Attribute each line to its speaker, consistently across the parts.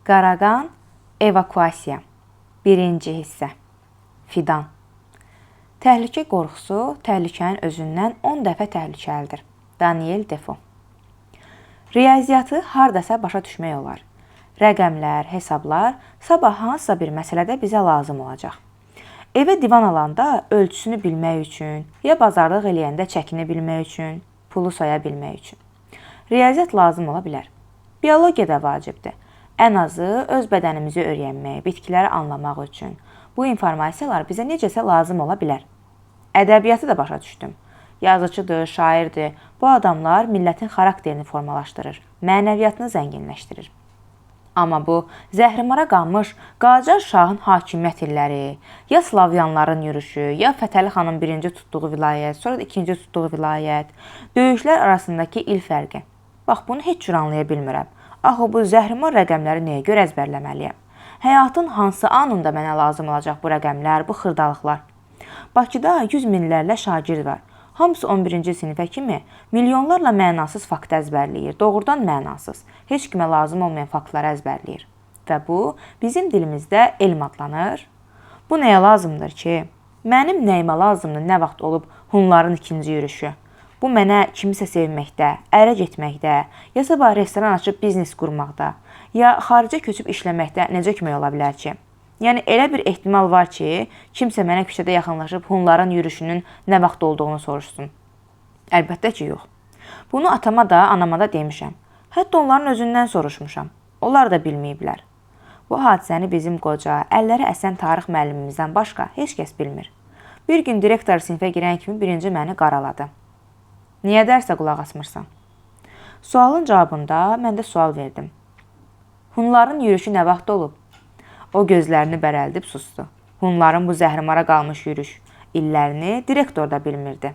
Speaker 1: Qaraqan, evakuasiya. Birinci hissə. Fidan. Təhlükə qorxusu təhlükənin özündən 10 dəfə təhlükəlidir. Daniel Defoe. Riyaziyyatı hardasa başa düşmək olar. Rəqəmlər, hesablar sabah hansısa bir məsələdə bizə lazım olacaq. Evə divan alanda ölçüsünü bilmək üçün, ya bazarlıq eləyəndə çəkini bilmək üçün, pulu saya bilmək üçün. Riyaziyyat lazım ola bilər. Biologiya da vacibdir. Ən azı öz bədənimizi öyrənmək, bitkiləri anlamaq üçün bu informasiyalar bizə necəsə lazım ola bilər. Ədəbiyyatı da başa düşdüm. Yazıçıdır, şairdir. Bu adamlar millətin xarakterini formalaşdırır, mənəviyyatını zənginləşdirir. Amma bu zəhrimara qanmış Qacar şahın hakimiyyət illəri, ya Slavyanların yürüşü, ya Fətəli xanın birinci tutduğu vilayət, sonra da ikinci tutduğu vilayət, döyüşlər arasındakı il fərqi. Bax, bunu heç cür anlaya bilmirəm. Axı bu zəhrimar rəqəmləri nəyə görə əzbərləməliyəm? Həyatın hansı anında mənə lazım olacaq bu rəqəmlər, bu xırdalıqlar? Bakıda 100 minlərlə şagird var. Hamısı 11-ci sinifə kimi milyonlarla mənasız faktı əzbərləyir. Doğrudan mənasız, heç kimə lazım olmayan faktları əzbərləyir. Və bu bizim dilimizdə elm adlanır. Bu nəyə lazımdır ki? Mənim nəyimə lazımdır nə vaxt olub Hunların ikinci yürüşü? Bu mənə kimisə sevməkdə, ərə getməkdə, ya sabah restoran açıb biznes qurmaqda, ya xaricə köçüb işləməkdə necə kömək ola bilər ki? Yəni elə bir ehtimal var ki, kimsə mənə küçədə yaxınlaşıb Hunların yürüşünün nə vaxt olduğunu soruşsun. Əlbəttə ki, yox. Bunu atama da, anama da demişəm. Hətta onların özündən soruşmuşam. Onlar da bilməyiblər. Bu hadisəni bizim qoca, əlləri əsən tarix müəllimimizdən başqa heç kəs bilmir. Bir gün direktor sinifə girən kimi birinci məni qaraladı. Niyə dərsə qulaq asmırsan? Sualın cavabında mən də sual verdim. Hunların yürüşü nə vaxt olub? O gözlərini bərəldib sustu. Hunların bu zəhrimara qalmış yürüş illərini direktor da bilmirdi.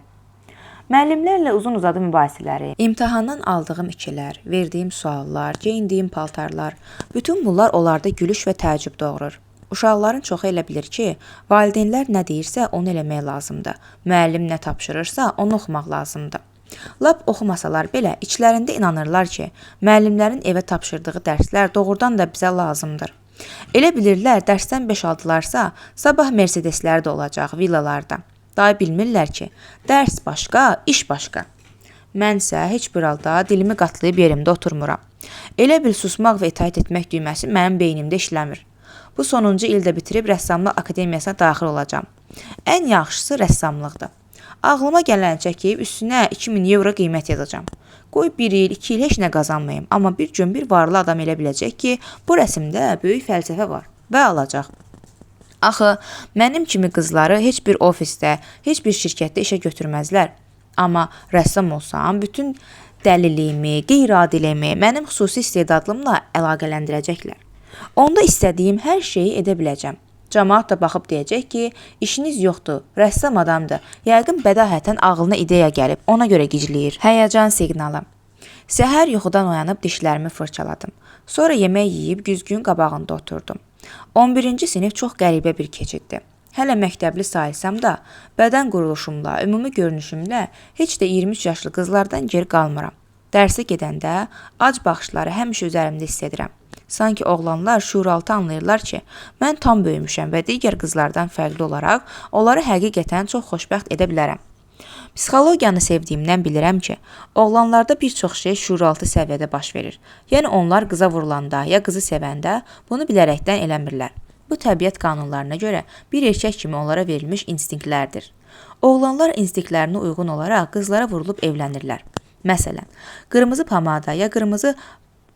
Speaker 1: Müəllimlərlə uzun-uzadı mübahisələri, imtahandan aldığım ikilər, verdiyim suallar, geyindiyim paltarlar, bütün bunlar onlarda gülüş və təəccüb doğurur. Uşaqların çoxu elə bilir ki, valideynlər nə deyirsə onu eləmək lazımdır. Müəllim nə tapşırırsa onu oxumaq lazımdır. Lap oxumasalar belə içlərində inanırlar ki, müəllimlərin evə tapşırdığı dərslər doğrudan da bizə lazımdır. Elə bilirlər, dərsdən 5 aldılarsa, sabah Mercedeslər də olacaq, villalarda. Daha bilmirlər ki, dərs başqa, iş başqa. Mən isə heç bir halda dilimi qatlayıb yerimdə oturmuram. Elə bil susmaq və itaət etmək düyməsi mənim beynimdə işləmir. Bu sonuncu ildə bitirib rəssamlıq akademiyasına daxil olacağam. Ən yaxşısı rəssamlıqdır. Ağlıma gələni çəkib üstünə 2000 evro qiymət yazacağam. Qoy bir il, 2 il heç nə qazanmayım, amma bir gün bir varlı adam elə biləcək ki, bu rəsimdə böyük fəlsəfə var və alacaq. Axı, mənim kimi qızları heç bir ofisdə, heç bir şirkətdə işə götürməzlər. Amma rəssam olsam, bütün dəliliyimi, qeyri-adiliyimi mənim xüsusi istedadımla əlaqələndirəcəklər. Onda istədiyim hər şeyi edə biləcəm. Camaat da baxıb deyəcək ki, işiniz yoxdur, rəssam adamdır. Yəqin bədahətən ağlına ideya gəlib, ona görə gicləyir. Həyəcan siqnalı. Səhər yuxudan oyanıb dişlərimi fırçaladım. Sonra yemək yeyib güzgünün qabağında oturdum. 11-ci sinif çox qəribə bir keçiddir. Hələ məktəbli sayılsam da, bədən quruluşumla, ümumi görünüşümlə heç də 23 yaşlı qızlardan geri qalmıram. Dərsə gedəndə ac baxışları həmişə üzərimdə hiss edirəm. Sanki oğlanlar şüuraltı anlayırlar ki, mən tam böyümüşəm və digər qızlardan fərqli olaraq onları həqiqətən çox xoşbəxt edə bilərəm. Psixologiyanı sevdiyimdən bilirəm ki, oğlanlarda bir çox şey şüuraltı səviyyədə baş verir. Yəni onlar qıza vurulanda ya qızı sevəndə bunu bilərəkdən eləmirlər. Bu təbiət qanunlarına görə bir erkək kimi onlara verilmiş instinktlərdir. Oğlanlar instinktlərinə uyğun olaraq qızlara vurulub evlənirlər. Məsələn, qırmızı pomada ya qırmızı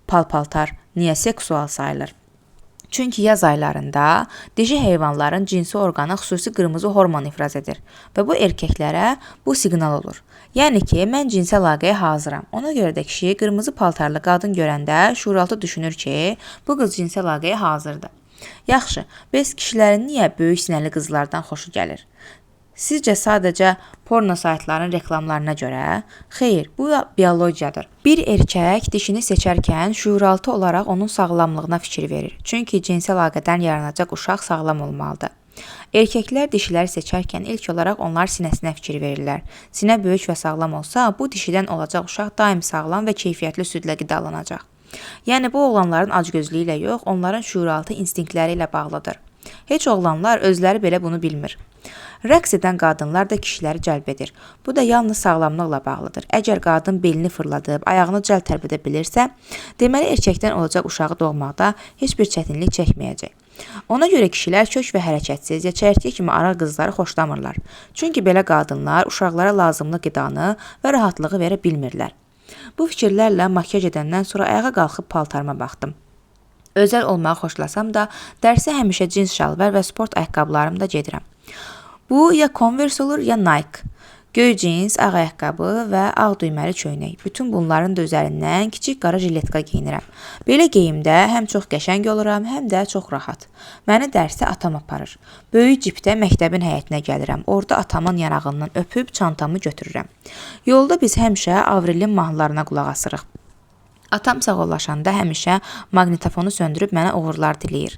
Speaker 1: palpaltar niyə seksual sayılır? Çünki yaz aylarında dişi heyvanların cinsi orqanı xüsusi qırmızı hormon ifraz edir və bu erkəklərə bu siqnal olur. Yəni ki, mən cinsi əlaqəyə hazıram. Ona görə də kişi qırmızı paltarlı qadın görəndə şüuraltı düşünür ki, bu qız cinsi əlaqəyə hazırdır. Yaxşı, bəs kişilərin niyə böyük sinəli qızlardan xoşu gəlir? Sizcə sadəcə porno saytlarının reklamlarına görə? Xeyr, bu biologiyadır. Bir erkək dişini seçərkən şüuraltı olaraq onun sağlamlığına fikir verir. Çünki cinsi əlaqədən yaranacaq uşaq sağlam olmalıdır. Erkəklər dişiləri seçərkən ilk olaraq onlar sinəsinə fikir verirlər. Sinə böyük və sağlam olsa, bu dişidən olacaq uşaq daim sağlam və keyfiyyətli südlə qidalanacaq. Yəni bu oğlanların acgözlüyü ilə yox, onların şüuraltı instinktləri ilə bağlıdır. Heç oğlanlar özləri belə bunu bilmir. Rəqs edən qadınlar da kişiləri cəlb edir. Bu da yalnız sağlamlıqla bağlıdır. Əgər qadın belini fırladıb, ayağını cəld tərpədə bilirsə, deməli erkəkdən olacaq uşağı doğmaqda heç bir çətinlik çəkməyəcək. Ona görə kişilər kök və hərəkətsiz ya çərtki kimi arıq qızları xoşlamırlar. Çünki belə qadınlar uşaqlara lazımlı qidanı və rahatlığı verə bilmirlər. Bu fikirlərlə makyaj edəndən sonra ayağa qalxıb paltarıma baxdım. Özəl olmağı xoşlasam da, dərsə həmişə cins şalvar və sport ayaqqabılarımda gedirəm. Bu ya Converse olur, ya Nike. Göy cins, ağ ayaqqabı və ağ düyməli köynək. Bütün bunların da üzərindən kiçik qara jiletka geyinirəm. Belə geyimdə həm çox qəşəng oluram, həm də çox rahat. Məni dərsə atam aparır. Böyük cipdə məktəbin həyətinə gəlirəm. Orada atamın yanağından öpüb çantamı götürürəm. Yolda biz həmişə Avrilin mahnılarına qulaq asırıq. Atam sağollaşanda həmişə maqnitofonu söndürüb mənə uğurlar diləyir.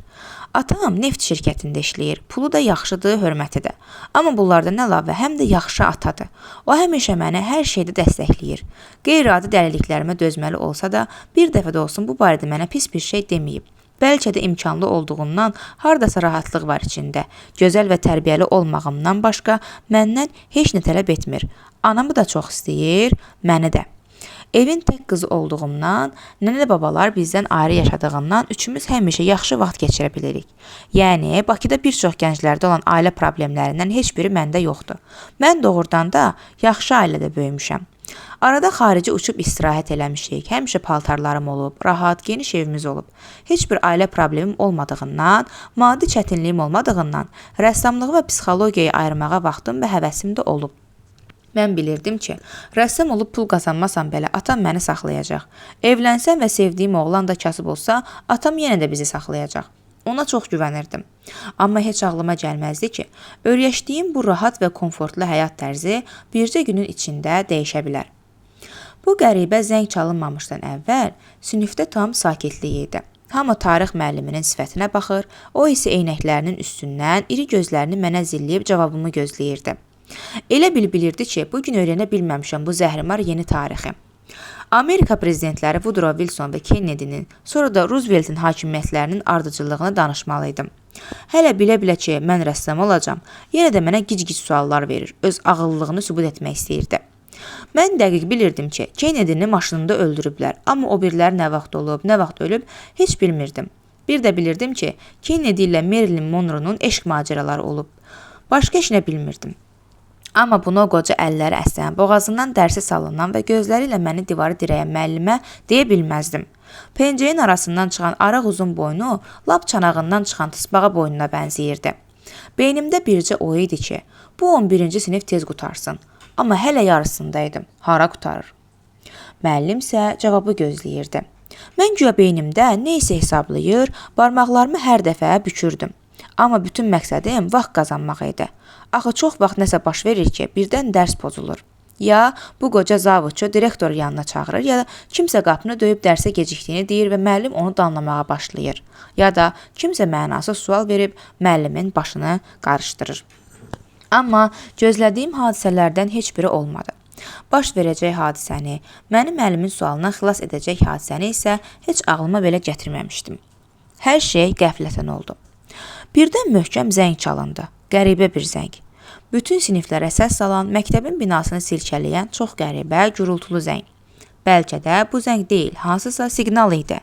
Speaker 1: Atam neft şirkətində işləyir. Pulu da yaxşıdır, hörməti də. Amma bunlardan əlavə həm də yaxşı atadır. O həmişə məni hər şeydə dəstəkləyir. Qeyri-adi dəliliklərimə dözməli olsa da, bir dəfə də olsun bu barədə mənə pis bir şey deməyib. Bəlkə də imkanlı olduğundan hardasa rahatlıq var içində. Gözəl və tərbiyəli olmağımdan başqa məndən heç nə tələb etmir. Anamı da çox istəyir, məni də. Evin tək qızı olduğumdan, nənə babalar bizdən ayrı yaşadığından üçümüz həmişə yaxşı vaxt keçirə bilirik. Yəni Bakıda bir çox gənclərdə olan ailə problemlərindən heç biri məndə yoxdur. Mən doğrudan da yaxşı ailədə böyümüşəm. Arada xaricə uçub istirahət eləmişik. Həmişə paltarlarım olub, rahat, geniş evimiz olub. Heç bir ailə problemim olmadığından, maddi çətinliyim olmadığından, rəssamlığı və psixologiyayı ayırmağa vaxtım və həvəsim də olub. Mən bilirdim ki, rəssam olub pul qazanmasam belə atam məni saxlayacaq. Evlənsəm və sevdiyim oğlan da kasıb olsa, atam yenə də bizi saxlayacaq. Ona çox güvənirdim. Amma heç ağlıma gəlməzdi ki, öyrəşdiyim bu rahat və komfortlu həyat tərzi bircə günün içində dəyişə bilər. Bu qəribə zəng çalınmamışdan əvvəl sinifdə tam sakitlik idi. Hamı tarix müəlliminin sifətinə baxır, o isə eynəklərinin üstündən iri gözlərini mənə zilləyib cavabımı gözləyirdi. Elə bil bilirdi ki, bu gün öyrənə bilməmişəm bu zəhrimar yeni tarixi. Amerika prezidentləri Woodrow Wilson və Kennedy-nin, sonra da Rooseveltin hakimiyyətlərinin ardıcıllığını danışmalıydım. Hələ bilə-bilə ki, mən rəssam olacağam, yenə də mənə gic-gic suallar verir, öz ağıllılığını sübut etmək istəyirdi. Mən dəqiq bilirdim ki, Kennedy-ni maşınında öldürüblər, amma o birilər nə vaxt olub, nə vaxt ölüb, heç bilmirdim. Bir də bilirdim ki, Kennedy ilə Marilyn Monroe-nun eşq macəraları olub. Başqa heç nə bilmirdim. Amma bunu o qoca əlləri əsən, boğazından dərsi salınan və gözləri ilə məni divarı dirəyən müəllimə deyə bilməzdim. Pencəyin arasından çıxan arıq uzun boynu lap çanağından çıxan tısbağa boynuna bənzəyirdi. Beynimdə bircə o idi ki, bu 11-ci sinif tez qutarsın. Amma hələ yarısındaydım. Hara qutarır? Müəllim isə cavabı gözləyirdi. Mən güya beynimdə nə isə hesablayır, barmaqlarımı hər dəfə bükürdüm. Amma bütün məqsədim vaxt qazanmaq idi. Axı çox vaxt nəsə baş verir ki, birdən dərs pozulur. Ya bu qoca zavuçu direktor yanına çağırır, ya da kimsə qapını döyüb dərsə gecikdiyini deyir və müəllim onu danlamağa başlayır. Ya da kimsə mənasız sual verib müəllimin başını qarışdırır. Amma gözlədiyim hadisələrdən heç biri olmadı. Baş verəcək hadisəni, məni müəllimin sualından xilas edəcək hadisəni isə heç ağlıma belə gətirməmişdim. Hər şey qəflətən oldu. Birdən möhkəm zəng çalındı. Qəribə bir zəng. Bütün siniflərə səs salan, məktəbin binasını silkələyən çox qəribə, gurultulu zəng. Bəlkə də bu zəng deyil, hansısa siqnal idi.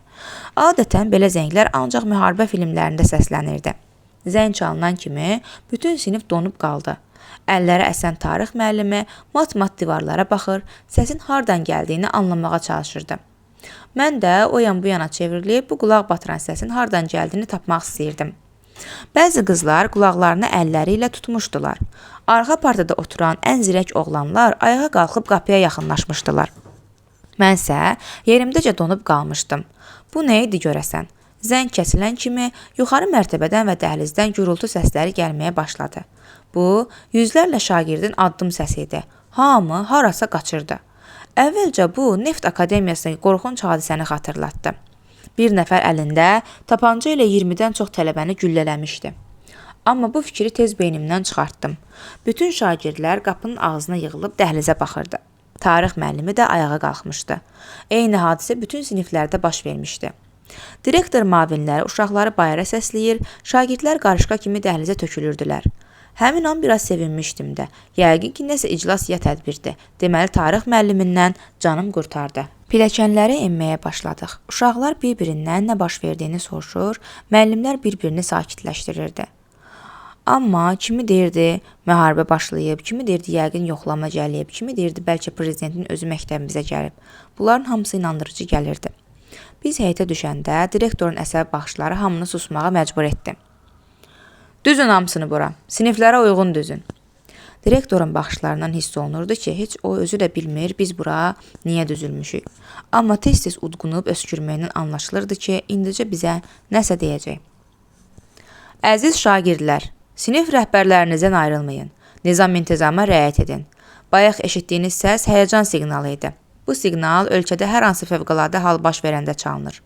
Speaker 1: Adətən belə zənglər ancaq müharibə filmlərində səslənirdi. Zəng çalınan kimi bütün sinif donub qaldı. Əlləri əsən tarix müəllimi mat-mat divarlara baxır, səsin hardan gəldiyini anlamağa çalışırdı. Mən də o yan bu yana çevrilib bu qulaq batıran səsin hardan gəldiyini tapmaq istəyirdim. Bəzi qızlar qulaqlarını əlləri ilə tutmuşdular. Arxa partada oturan ən zirək oğlanlar ayağa qalxıb qapıya yaxınlaşmışdılar. Mənsə yerimdəcə donub qalmışdım. Bu nə idi görəsən? Zəng kəsilən kimi yuxarı mərtəbədən və dəhlizdən gurultu səsləri gəlməyə başladı. Bu, yüzlərlə şagirdin addım səsi idi. Hamı harasa qaçırdı. Əvvəlcə bu, Neft Akademiyasındakı qorxunc hadisəni xatırlatdı. Bir nəfər əlində tapanca ilə 20-dən çox tələbəni güllələmişdi. Amma bu fikri tez beynimdən çıxartdım. Bütün şagirdlər qapının ağzına yığılıb dəhlizə baxırdı. Tarix müəllimi də ayağa qalxmışdı. Eyni hadisə bütün siniflərdə baş vermişdi. Direktor müavinləri uşaqları bayıra səsləyir, şagirdlər qarışqa kimi dəhlizə tökülürdülər. Həmin an biraz sevinmişdim də. Yəqin ki, nəsə iclas ya tədbirdir. Deməli, tarix müəllimindən canım qurtardı. Pilləkənləri enməyə başladıq. Uşaqlar bir-birindən nə baş verdiyini soruşur, müəllimlər bir-birini sakitləşdirirdi. Amma kimi deyirdi, müharibə başlayıb, kimi deyirdi, yəqin yoxlama gəlib, kimi deyirdi, bəlkə prezidentin özü məktəbimizə gəlib. Bunların hamısı inandırıcı gəlirdi. Biz həyətə düşəndə direktorun əsəbi baxışları hamını susmağa məcbur etdi. Düzün hamısını bura. Siniflərə uyğun düzün. Direktorun baxışlarından hiss olunurdu ki, heç o özü də bilmir biz bura niyə düzülmüşük. Amma tez-tez udqunub öskürməyindən anlaşılırdı ki, indicə bizə nəsə deyəcək. Əziz şagirdlər, sinif rəhbərlərinizdən ayrılmayın. Nizam-intizama riayət edin. Bayaq eşitdiyiniz səs həyəcan siqnalı idi. Bu siqnal ölkədə hər hansı fövqəladə hal baş verəndə çalınır.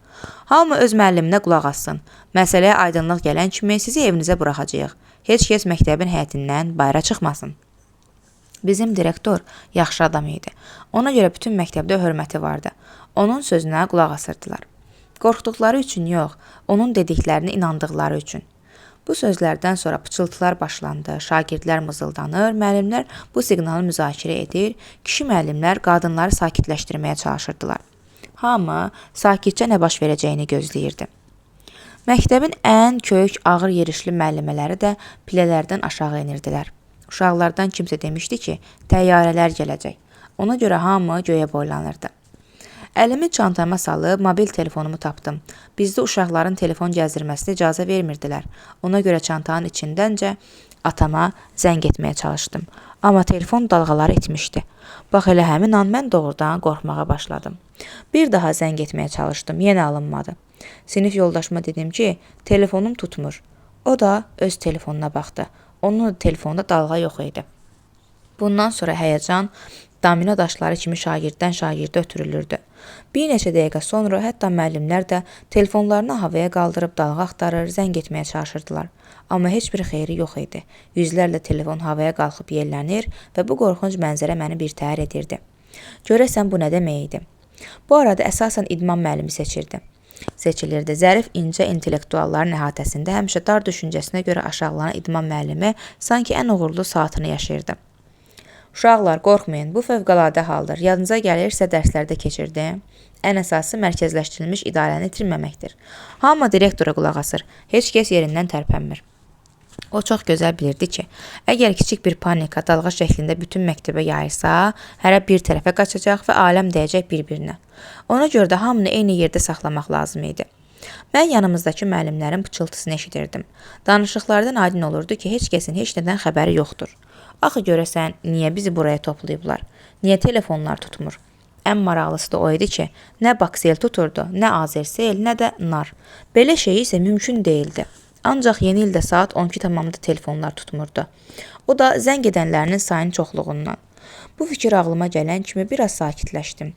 Speaker 1: Hamı öz müəlliminə qulaq assın. Məsələyə aydınlıq gələn kimi sizi evinizə buraxacağıq. Heç kəs məktəbin həyətindən bayıra çıxmasın. Bizim direktor yaxşı adam idi. Ona görə bütün məktəbdə hörməti vardı. Onun sözünə qulaq asırdılar. Qorxduqları üçün yox, onun dediklərinə inandıqları üçün. Bu sözlərdən sonra pıçıltılar başlandı. Şagirdlər mızıldanır, müəllimlər bu siqnalı müzakirə edir, kişi müəllimlər qadınları sakitləşdirməyə çalışırdılar. Hamı sakitcə nə baş verəcəyini gözləyirdi. Məktəbin ən kök, ağır yerişli müəllimələri də pillələrdən aşağı enirdilər. Uşaqlardan kimsə demişdi ki, təyyarələr gələcək. Ona görə hamı göyə boylanırdı. Əlimi çantama salıb mobil telefonumu tapdım. Bizdə uşaqların telefon gəzdirməsinə icazə vermirdilər. Ona görə çantanın içindəncə atama zəng etməyə çalışdım. Amma telefon dalğaları itmişdi. Bax elə həmin an mən doğrudan qorxmağa başladım. Bir daha zəng etməyə çalışdım, yenə alınmadı. Sinif yoldaşıma dedim ki, telefonum tutmur. O da öz telefonuna baxdı. Onun da telefonda dalğa yox idi. Bundan sonra həyəcan domino daşları kimi şagirddən şagirdə ötürülürdü. Bir neçə dəqiqə sonra hətta müəllimlər də telefonlarını havaya qaldırıb dalğa axtarır, zəng etməyə çalışırdılar. Amma heç bir xeyri yox idi. Yüzlərlə telefon havaya qalxıb yellənir və bu qorxunc mənzərə məni birtəhər edirdi. Görəsən bu nə demək idi? Bu arada əsasən idman müəllimi seçilirdi. Zərif, incə intellektualların əhatəsində həmişə dar düşüncəsinə görə aşağılanan idman müəllimi sanki ən uğurlu saatını yaşayırdı. Uşaqlar, qorxmayın, bu fövqəladə haldır. Yadınıza gəlirsə dərslərdə keçirdim. Ən əsası mərkəzləşdirilmiş idarəni itirməməkdir. Hamı direktora qulaq asır. Heç kəs yerindən tərpənmir. O çox gözəl bilirdi ki, əgər kiçik bir panika dalğa şəklində bütün məktəbə yayılsa, hərə bir tərəfə qaçacaq və aləm dəyəcək bir-birinə. Ona görə də hamını eyni yerdə saxlamaq lazım idi. Mən yanımızdakı müəllimlərin pıçıltısını eşidirdim. Danışıqlardan aydın olurdu ki, heç kəsin heç nədən xəbəri yoxdur. Axı görəsən, niyə bizi buraya toplayıblar? Niyə telefonlar tutmur? Ən maraqlısı da o idi ki, nə Baksel tuturdu, nə Azersel, nə də Nar. Belə şey isə mümkün deyildi. Ancaq yeni ildə saat 12:00 telefonlar tutmurdu. O da zəng edənlərinin sayının çoxluğundan. Bu fikir ağlıma gələn kimi biraz sakitləşdim.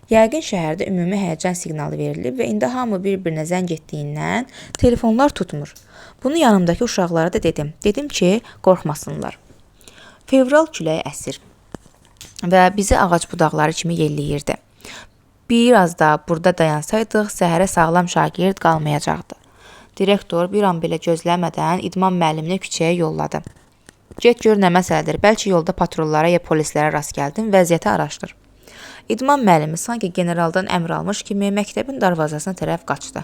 Speaker 1: Yəqin şəhərdə ümumi həyəcan siqnalı verilib və indi hamı bir-birinə zəng etdiyindən telefonlar tutmur. Bunu yanımdakı uşaqlara da dedim. Dedim ki, qorxmasınlar. Fevral küləyi əsir və bizi ağac budaqları kimi yelləyirdi. Bir az da burada dayansaydıq, səhərə sağlam şagird qalmayacaqdı. Direktor bir an belə gözləmədən idman müəllimini küçəyə yolladı. Get gör nə məsələdir, bəlkə yolda patrullara ya polislərə rast gəldin, vəziyyəti araşdır. İdman müəllimi sanki generaldan əmr almış kimi məktəbin darvazasına tərəf qaçdı.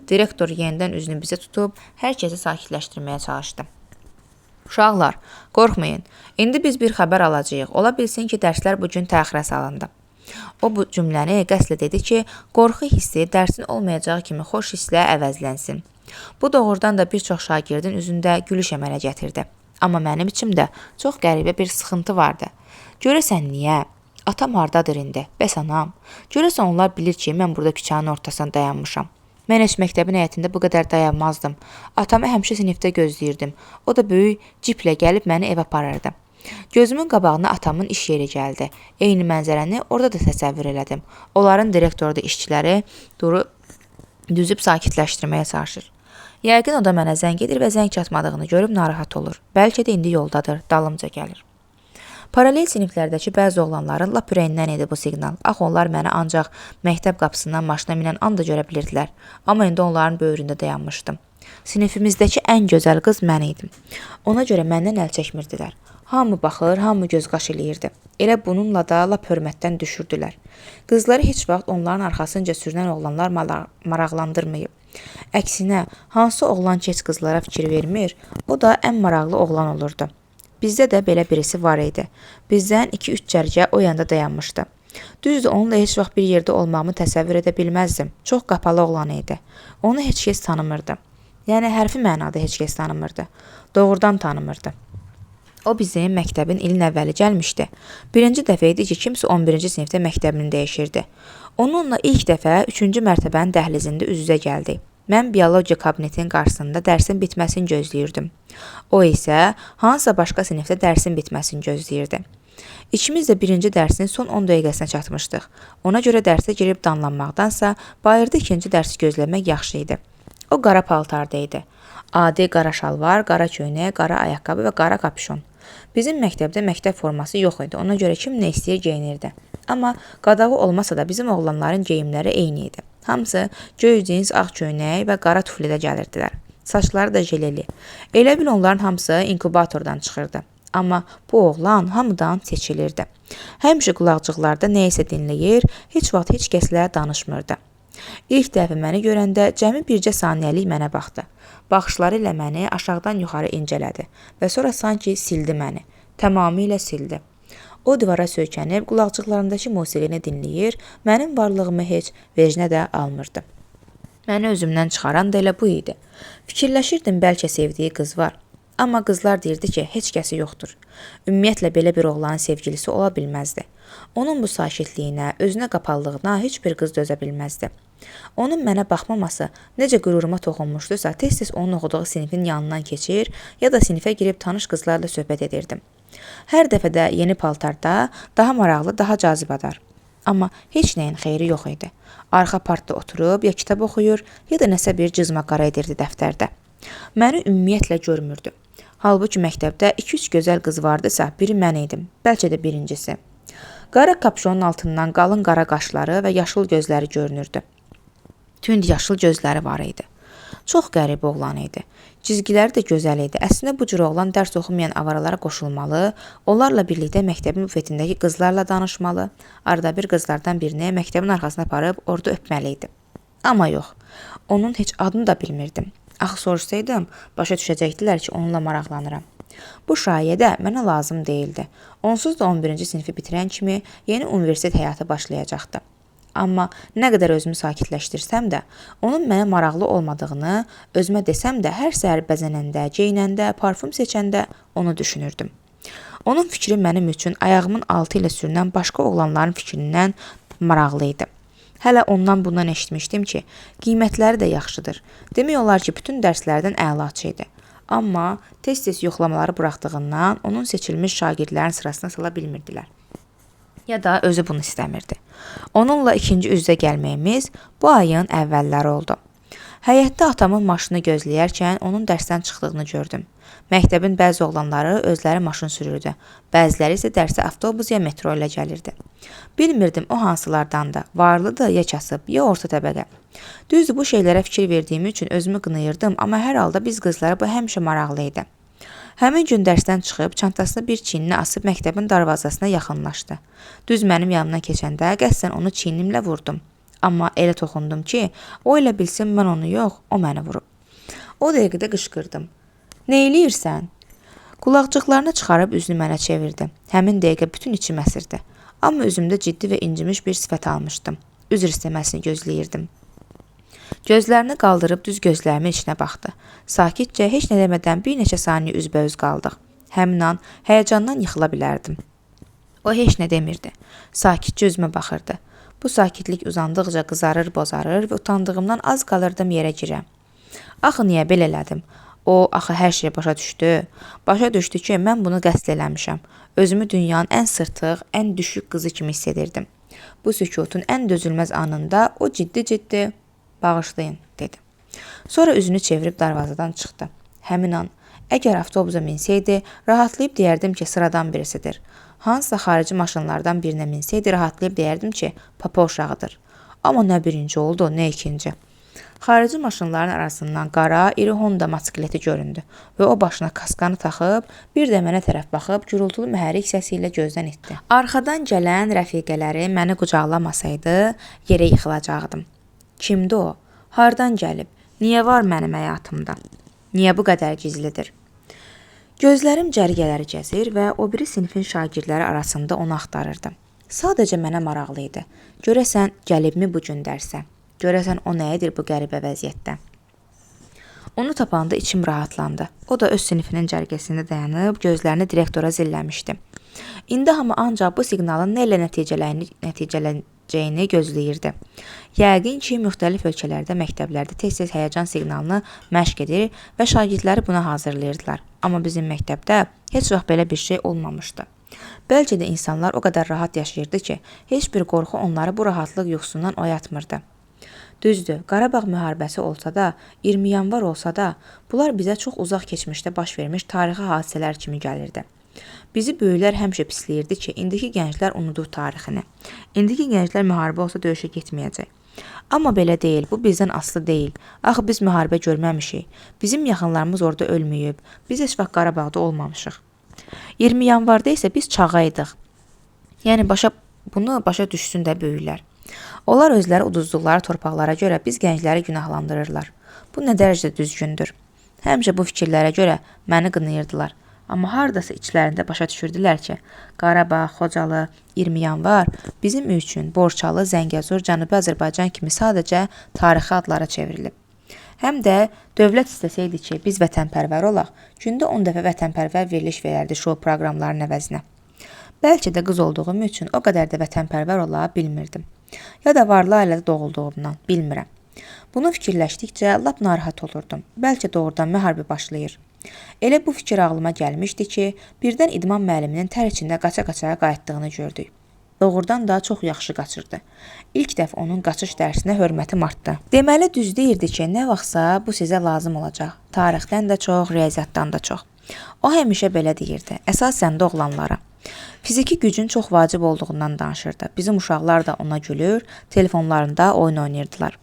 Speaker 1: Direktor yenidən üzünü bizə tutub hər kəsi sakitləşdirməyə çalışdı. Uşaqlar, qorxmayın. İndi biz bir xəbər alacağıq. Ola bilsin ki, dərslər bu gün təxirə salındı. O bu cümləni qəslə dedi ki, qorxu hissi dərsin olmayacağı kimi xoş hisslə əvəzlənsin. Bu doğrudan da bir çox şagirdin üzündə gülüş əmələ gətirdi. Amma mənim içimdə çox qəribə bir sıxıntı vardı. Görəsən niyə? Atam hardadır indi? Bəs anam? Görəsən onlar bilir ki, mən burada küçənin ortasında dayanmışam. Mən heç məktəbin həyətində bu qədər dayanmazdım. Atamı həmişə sinifdə gözləyirdim. O da böyük ciplə gəlib məni evə aparırdı. Gözümün qabağına atamın iş yeri gəldi. Eyni mənzərəni orada da təsəvvür elədim. Onların direktoru da işçiləri durub düzüb sakitləşdirməyə çalışır. Yəqin o da mənə zəng edir və zəng çatmadığını görüb narahat olur. Bəlkə də indi yoldadır, dalımca gəlir. Paralel siniflərdəki bəzi oğlanların lap ürəyindən idi bu siqnal. Axı onlar məni ancaq məktəb qapısından maşına minən anda görə bilirdilər. Amma indi onların böyründə dayanmışdım. Sinifimizdəki ən gözəl qız mən idim. Ona görə məndən əl çəkmirdilər. Hamı baxır, hamı göz-qaş eləyirdi. Elə bununla da lap hörmətdən düşürdülər. Qızları heç vaxt onların arxasınca sürünən oğlanlar maraqlandırmayıb. Əksinə, hansı oğlan ki heç qızlara fikir vermir, o da ən maraqlı oğlan olurdu. Bizdə də belə birisi var idi. Bizdən 2-3 cərgə o yanda dayanmışdı. Düzdür, onunla heç vaxt bir yerdə olmağımı təsəvvür edə bilməzdim. Çox qapalı oğlan idi. Onu heç kəs tanımırdı. Yəni hərfi mənada heç kəs tanımırdı. Doğrudan tanımırdı. O bizim məktəbin ilin əvvəli gəlmişdi. Birinci dəfə idi ki, kimsə 11-ci sinifdə məktəbini dəyişirdi. Onunla ilk dəfə 3-cü mərtəbənin dəhlizində üz-üzə gəldik. Mən biologiya kabinetinin qarşısında dərsin bitməsini gözləyirdim. O isə hansısa başqa sinifdə dərsin bitməsini gözləyirdi. İkimiz də birinci dərsin son 10 dəqiqəsinə çatmışdıq. Ona görə dərsə girib danlanmaqdansa, bayırda ikinci dərsi gözləmək yaxşı idi. O qara paltarda idi. Adi qara şalvar, qara köynək, qara ayaqqabı və qara kapüşon. Bizim məktəbdə məktəb forması yox idi. Ona görə kim nə istəyir geyinirdi. Amma qadağı olmasa da bizim oğlanların geyimləri eyni idi. Hamısı göy cins, ağ köynək və qara tuflidə gəlirdilər. Saçları da jeleli. Elə bil onların hamısı inkubatordan çıxırdı. Amma bu oğlan hamıdan seçilirdi. Həmişə qulaqcıqlarda nə isə dinləyir, heç vaxt heç kəslə danışmırdı. İlk dəfə məni görəndə cəmi bircə saniyəlik mənə baxdı. Baxışları ilə məni aşağıdan yuxarı incələdi və sonra sanki sildi məni. Tamamilə sildi. O divara söykənib qulaqcıqlarındakı musiqini dinləyir, mənim varlığımı heç vecnə də almırdı. Məni özümdən çıxaran da elə bu idi. Fikirləşirdim bəlkə sevdiyi qız var. Amma qızlar deyirdi ki, heç kəsi yoxdur. Ümumiyyətlə belə bir oğlanın sevgilisi ola bilməzdi. Onun bu sakitliyinə, özünə qapalılığına heç bir qız dözə bilməzdi. Onun mənə baxmaması necə qüruruma toxunmuşdusa, tez-tez onun oxuduğu sinifin yanından keçir, ya da sinifə girib tanış qızlarla söhbət edirdim. Hər dəfə də yeni paltarda daha maraqlı, daha cazibədar. Amma heç nəyin xeyri yox idi. Arxa partda oturub ya kitab oxuyur, ya da nəsə bir cızma-qara edirdi dəftərdə. Məni ümumiyyətlə görmürdü. Halbuki məktəbdə 2-3 gözəl qız vardısa, biri mən idim, bəlkə də birincisi. Qara kapşonun altından qalın qara qaşları və yaşıl gözləri görünürdü. Tünd yaşıl gözləri var idi. Çox qəribə oğlan idi. Cizgiləri də gözəl idi. Əslində bu cür oğlan dərs oxumayan avaralara qoşulmalı, onlarla birlikdə məktəbin bufetindəki qızlarla danışmalı, arada bir qızlardan birini məktəbin arxasına aparıb orada öpməli idi. Amma yox, onun heç adını da bilmirdim. Axı soruşsaydım, başa düşəcəkdilər ki, onunla maraqlanıram. Bu şayiə də mənə lazım deyildi. Onsuz da 11-ci sinifi bitirən kimi yeni universitet həyatı başlayacaqdı. Amma nə qədər özümü sakitləşdirsəm də, onun mənə maraqlı olmadığını özümə desəm də, hər səhər bəzənəndə, geyinəndə, parfüm seçəndə onu düşünürdüm. Onun fikri mənim üçün ayağımın altı ilə sürünən başqa oğlanların fikrindən maraqlı idi. Hələ ondan bundan eşitmişdim ki, qiymətləri də yaxşıdır. Demək olar ki, bütün dərslərdən əlaçı idi. Amma tez-tez yoxlamaları buraxdığından onun seçilmiş şagirdlərin sırasına sala bilmirdilər. Ya da özü bunu istəmirdi. Onunla ikinci üz-üzə gəlməyimiz bu ayın əvvəlləri oldu. Həyətdə atamın maşını gözləyərkən onun dərsdən çıxdığını gördüm. Məktəbin bəzi oğlanları özləri maşın sürürdü. Bəziləri isə dərsə avtobus ya metro ilə gəlirdi. Bilmirdim o hansılardandı, varlıdır ya kasıb, ya orta təbəqə. Düzdür, bu şeylərə fikir verdiyim üçün özümü qınayırdım, amma hər halda biz qızlara bu həmişə maraqlı idi. Həmin gün dərsdən çıxıb çantasını bir çiyninə asıb məktəbin darvazasına yaxınlaşdı. Düz mənim yanımdan keçəndə qəsdən onu çiynimlə vurdum. Amma elə toxundum ki, o elə bilsin mən onu yox, o məni vurub. O dəqiqədə qışqırdım. Nə eləyirsən? Qulaqcıqlarını çıxarıb üzünü mənə çevirdi. Həmin dəqiqə bütün içim əsirdi. Amma üzümdə ciddi və incimiş bir sifət almışdım. Üzr istəməsini gözləyirdim. Gözlərini qaldırıb düz gözlərimin içinə baxdı. Sakitcə, heç nə demədən bir neçə saniyə üzbəüz qaldıq. Həmin an həyəcandan yıxıla bilərdim. O heç nə demirdi. Sakitcə üzümə baxırdı. Bu sakitlik uzandıqca qızarır, bozarır və utandığımdan az qalırdım yerə girəm. Axı niyə belə elədim? O axı hər şeyi başa düşdü. Başa düşdü ki, mən bunu qəsd eləmişəm. Özümü dünyanın ən sırtıq, ən düşük qızı kimi hiss edirdim. Bu sükutun ən dözülməz anında o ciddi-ciddi bağışlayın, dedi. Sonra üzünü çevirib darvazadan çıxdı. Həmin an, əgər avtobusa minsəydi, rahatlayıb deyərdim ki, sıradan birisidir. Hansısa xarici maşınlardan birinə minsəydi, rahatlayıb deyərdim ki, papa uşağıdır. Amma nə birinci oldu, nə ikinci. Xarici maşınların arasından qara, iri Honda motosikleti göründü və o başına kaskanı taxıb, bir də mənə tərəf baxıb gürultulu mühərrik səsi ilə gözdən itdi. Arxadan gələn rəfiqələri məni qucaqlamasaydı, yerə yıxılacaqdım. Kimdi o? Hardan gəlib? Niyə var mənim həyatımda? Niyə bu qədər gizlidir? Gözlərim cərgələri gəzir və o biri sinifin şagirdləri arasında onu axtarırdım. Sadəcə mənə maraqlı idi. Görəsən gəlibmi bu gün dərsə? Görəsən o nə edir bu qəribə vəziyyətdə? Onu tapanda içim rahatlandı. O da öz sinifinin cərgəsində dayanıb gözlərini direktora zilləmişdi. İndi hamı ancaq bu siqnalın nə ilə nəticələnəcəyini gözləyirdi. Yəqin ki, müxtəlif ölkələrdə məktəblərdə tez-tez həyəcan siqnalını məşq edir və şagirdləri buna hazırlayırdılar. Amma bizim məktəbdə heç vaxt belə bir şey olmamışdı. Bəlkə də insanlar o qədər rahat yaşayırdı ki, heç bir qorxu onları bu rahatlıq yuxusundan oyatmırdı. Düzdür, Qarabağ müharibəsi olsa da, 20 yanvar olsa da, bunlar bizə çox uzaq keçmişdə baş vermiş tarixi hadisələr kimi gəlirdi. Bizi böyüklər həmişə pisləyirdi ki, indiki gənclər unudur tarixini. İndiki gənclər müharibə olsa döyüşə getməyəcək. Amma belə deyil, bu bizdən asılı deyil. Axı biz müharibə görməmişik. Bizim yaxınlarımız orada ölməyib. Biz heç vaxt Qarabağda olmamışıq. 20 yanvarda isə biz çağa idik. Yəni bunu başa düşsün də böyüklər. Onlar özləri uduzduqları torpaqlara görə biz gəncləri günahlandırırlar. Bu nə dərəcədə düzgündür? Həmişə bu fikirlərə görə məni qınayırdılar. Amma hardasa içlərində başa düşürdülər ki, Qarabağ, Xocalı, 20 yanvar bizim üçün Borçalı, Zəngəzur, Cənubi Azərbaycan kimi sadəcə tarixi adlara çevrilib. Həm də dövlət istəsəydi ki, biz vətənpərvər olaq, gündə 10 dəfə vətənpərvər veriliş verərdi şou proqramlarının əvəzinə. Bəlkə də qız olduğum üçün o qədər də vətənpərvər ola bilmirdim. Ya da varlı ailədə doğulduğumdan, bilmirəm. Bunu fikirləşdikcə lap narahat olurdum. Bəlkə doğrudan müharibə başlayır. Elə bu fikir ağlıma gəlmişdi ki, birdən idman müəlliminin tər içində qaça-qaça qayıtdığını gördük. Doğrudan da çox yaxşı qaçırdı. İlk dəfə onun qaçış dərsinə hörmətim artdı. Deməli düz deyirdi ki, nə vaxtsa bu sizə lazım olacaq. Tarixdən də çox, riyaziyyatdan da çox. O həmişə belə deyirdi, əsasən də oğlanlara. Fiziki gücün çox vacib olduğundan danışırdı. Bizim uşaqlar da ona gülür, telefonlarında oyun oynayırdılar.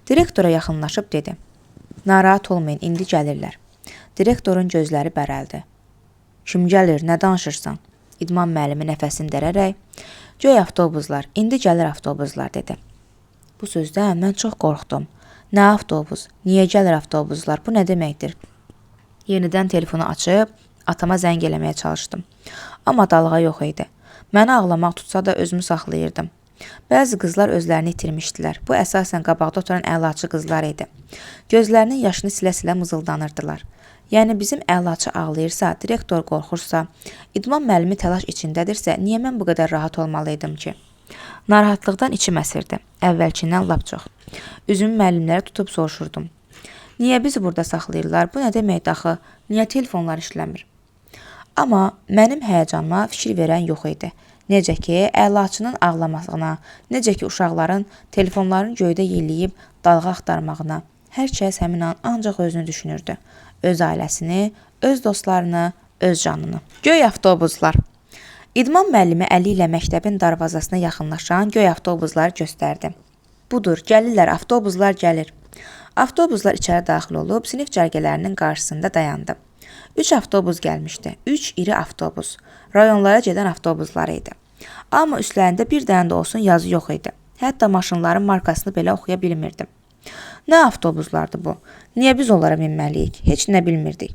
Speaker 1: Direktora yaxınlaşıb dedi: "Narahat olmayın, indi gəlirlər." Direktorun gözləri bərəldi. "Kim gəlir, nə danışırsan?" İdman müəllimi nəfəsini dərərək, "Göy avtobuslar, indi gəlir avtobuslar" dedi. Bu sözdən mən çox qorxdum. Nə avtobus? Niyə gəlir avtobuslar? Bu nə deməkdir? Yenidən telefonu açıb atama zəng eləməyə çalışdım. Amma dalğa yox idi. Məni ağlamaq tutsa da özümü saxlayırdım. Bəzi qızlar özlərini itirmişdilər. Bu əsasən qabaqda oturan əlaçı qızlar idi. Gözlərinin yaşını silə-silə mızıldanırdılar. Yəni bizim əlaçı ağlayırsa, direktor qorxursa, idman müəllimi təlaş içindədirsə, niyə mən bu qədər rahat olmalıydım ki? Narahatlıqdan içim əsirdi. Əvvəlkindən lap çox. Üzümü müəllimlərə tutub soruşurdum. Niyə bizi burada saxlayırlar? Bu nə deməkdir axı? Niyə telefonlar işləmir? Amma mənim həyəcanıma fikir verən yox idi. Necə ki, əlaçının ağlamasına, necə ki, uşaqların telefonların göydə yelləyib dalğa axtarmağına. Hər kəs həmin an ancaq özünü düşünürdü. Öz ailəsini, öz dostlarını, öz canını. Göy avtobuslar. İdman müəllimi əli ilə məktəbin darvazasına yaxınlaşan göy avtobusları göstərdi. Budur, gəlirlər, avtobuslar gəlir. Avtobuslar içəri daxil olub sinif cərgələrinin qarşısında dayandı. 3 avtobus gəlmişdi. 3 iri avtobus. Rayonlara gedən avtobuslar idi. Amma üstlərində bir dənə də olsun yazı yox idi. Hətta maşınların markasını belə oxuya bilmirdim. Nə avtobuslardı bu? Niyə biz onlara minməliyik? Heç nə bilmirdik.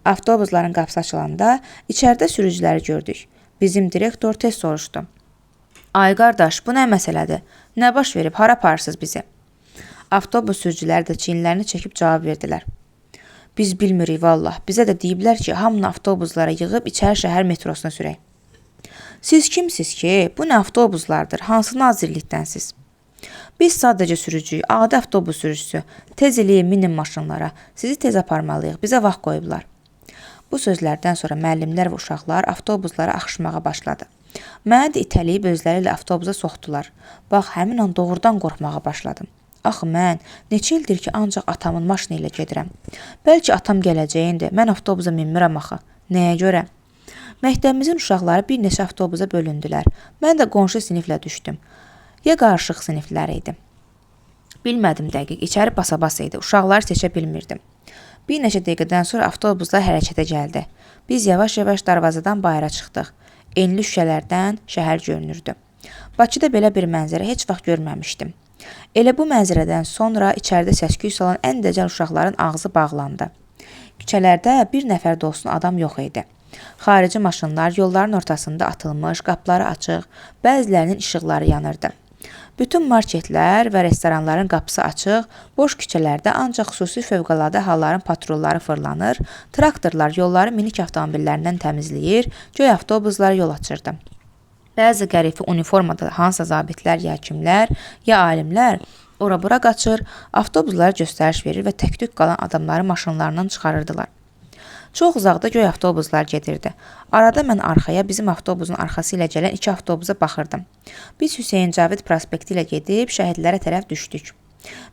Speaker 1: Avtobusların qapısı açılanda içəridə sürücüləri gördük. Bizim direktor tez soruşdu. Ay qardaş, bu nə məsələdir? Nə baş verib? Hara aparırsınız bizi? Avtobus sürücüləri də çiyinlərini çəkib cavab verdilər. Biz bilmirik vallah. Bizə də deyiblər ki, hamını avtobuslara yığıb içəri şəhər metrosuna sürək. Siz kimsiz ki? Bu nə avtobuslardır? Hansı nazirlikdənsiz? Biz sadəcə sürücüyük, adi avtobus sürücüsü. Tez eləyin, minin maşınlara. Sizi tez aparmalıyıq. Bizə vaxt qoyublar. Bu sözlərdən sonra müəllimlər və uşaqlar avtobuslara axışmağa başladı. Məni də itələyib özləri ilə avtobusa soxdular. Bax, həmin an doğrudan qorxmağa başladım. Axı mən neçə ildir ki, ancaq atamın maşını ilə gedirəm. Bəlkə atam gələcəyindir. Mən avtobusa minmirəm axı. Nəyə görə? Məktəbimizin uşaqları bir neçə avtobusa bölündülər. Mən də qonşu siniflə düşdüm. Ya qarışıq siniflər idi. Bilmədim dəqiq, içəri basabas idi. Uşaqları seçə bilmirdim. Bir neçə dəqiqədən sonra avtobuslar hərəkətə gəldi. Biz yavaş-yavaş darvazadan bayıra çıxdıq. Enli şüşələrdən şəhər görünürdü. Bakıda belə bir mənzərə heç vaxt görməmişdim. Elə bu mənzərədən sonra içəridə səs-küy salan ən dəcəl uşaqların ağzı bağlandı. Küçələrdə bir nəfər də olsun adam yox idi. Xarici maşınlar yolların ortasında atılmış, qapıları açıq, bəzilərinin işıqları yanırdı. Bütün marketlər və restoranların qapısı açıq, boş küçələrdə ancaq xüsusi fövqəladə halların patrulları fırlanır, traktorlar yolları minik avtomobillərindən təmizləyir, göy avtobuslar yol açırdı. Bəzi qərifə uniformada hansısa zabitlər ya kimlər, ya alimlər ora-bura qaçır, avtobuslara göstəriş verir və tək-tük qalan adamları maşınlarından çıxarırdılar. Çox uzaqda göy avtobuslar gedirdi. Arada mən arxaya, bizim avtobusun arxası ilə gələn iki avtobusa baxırdım. Biz Hüseyn Cavid prospekti ilə gedib şəhidlərə tərəf düşdük.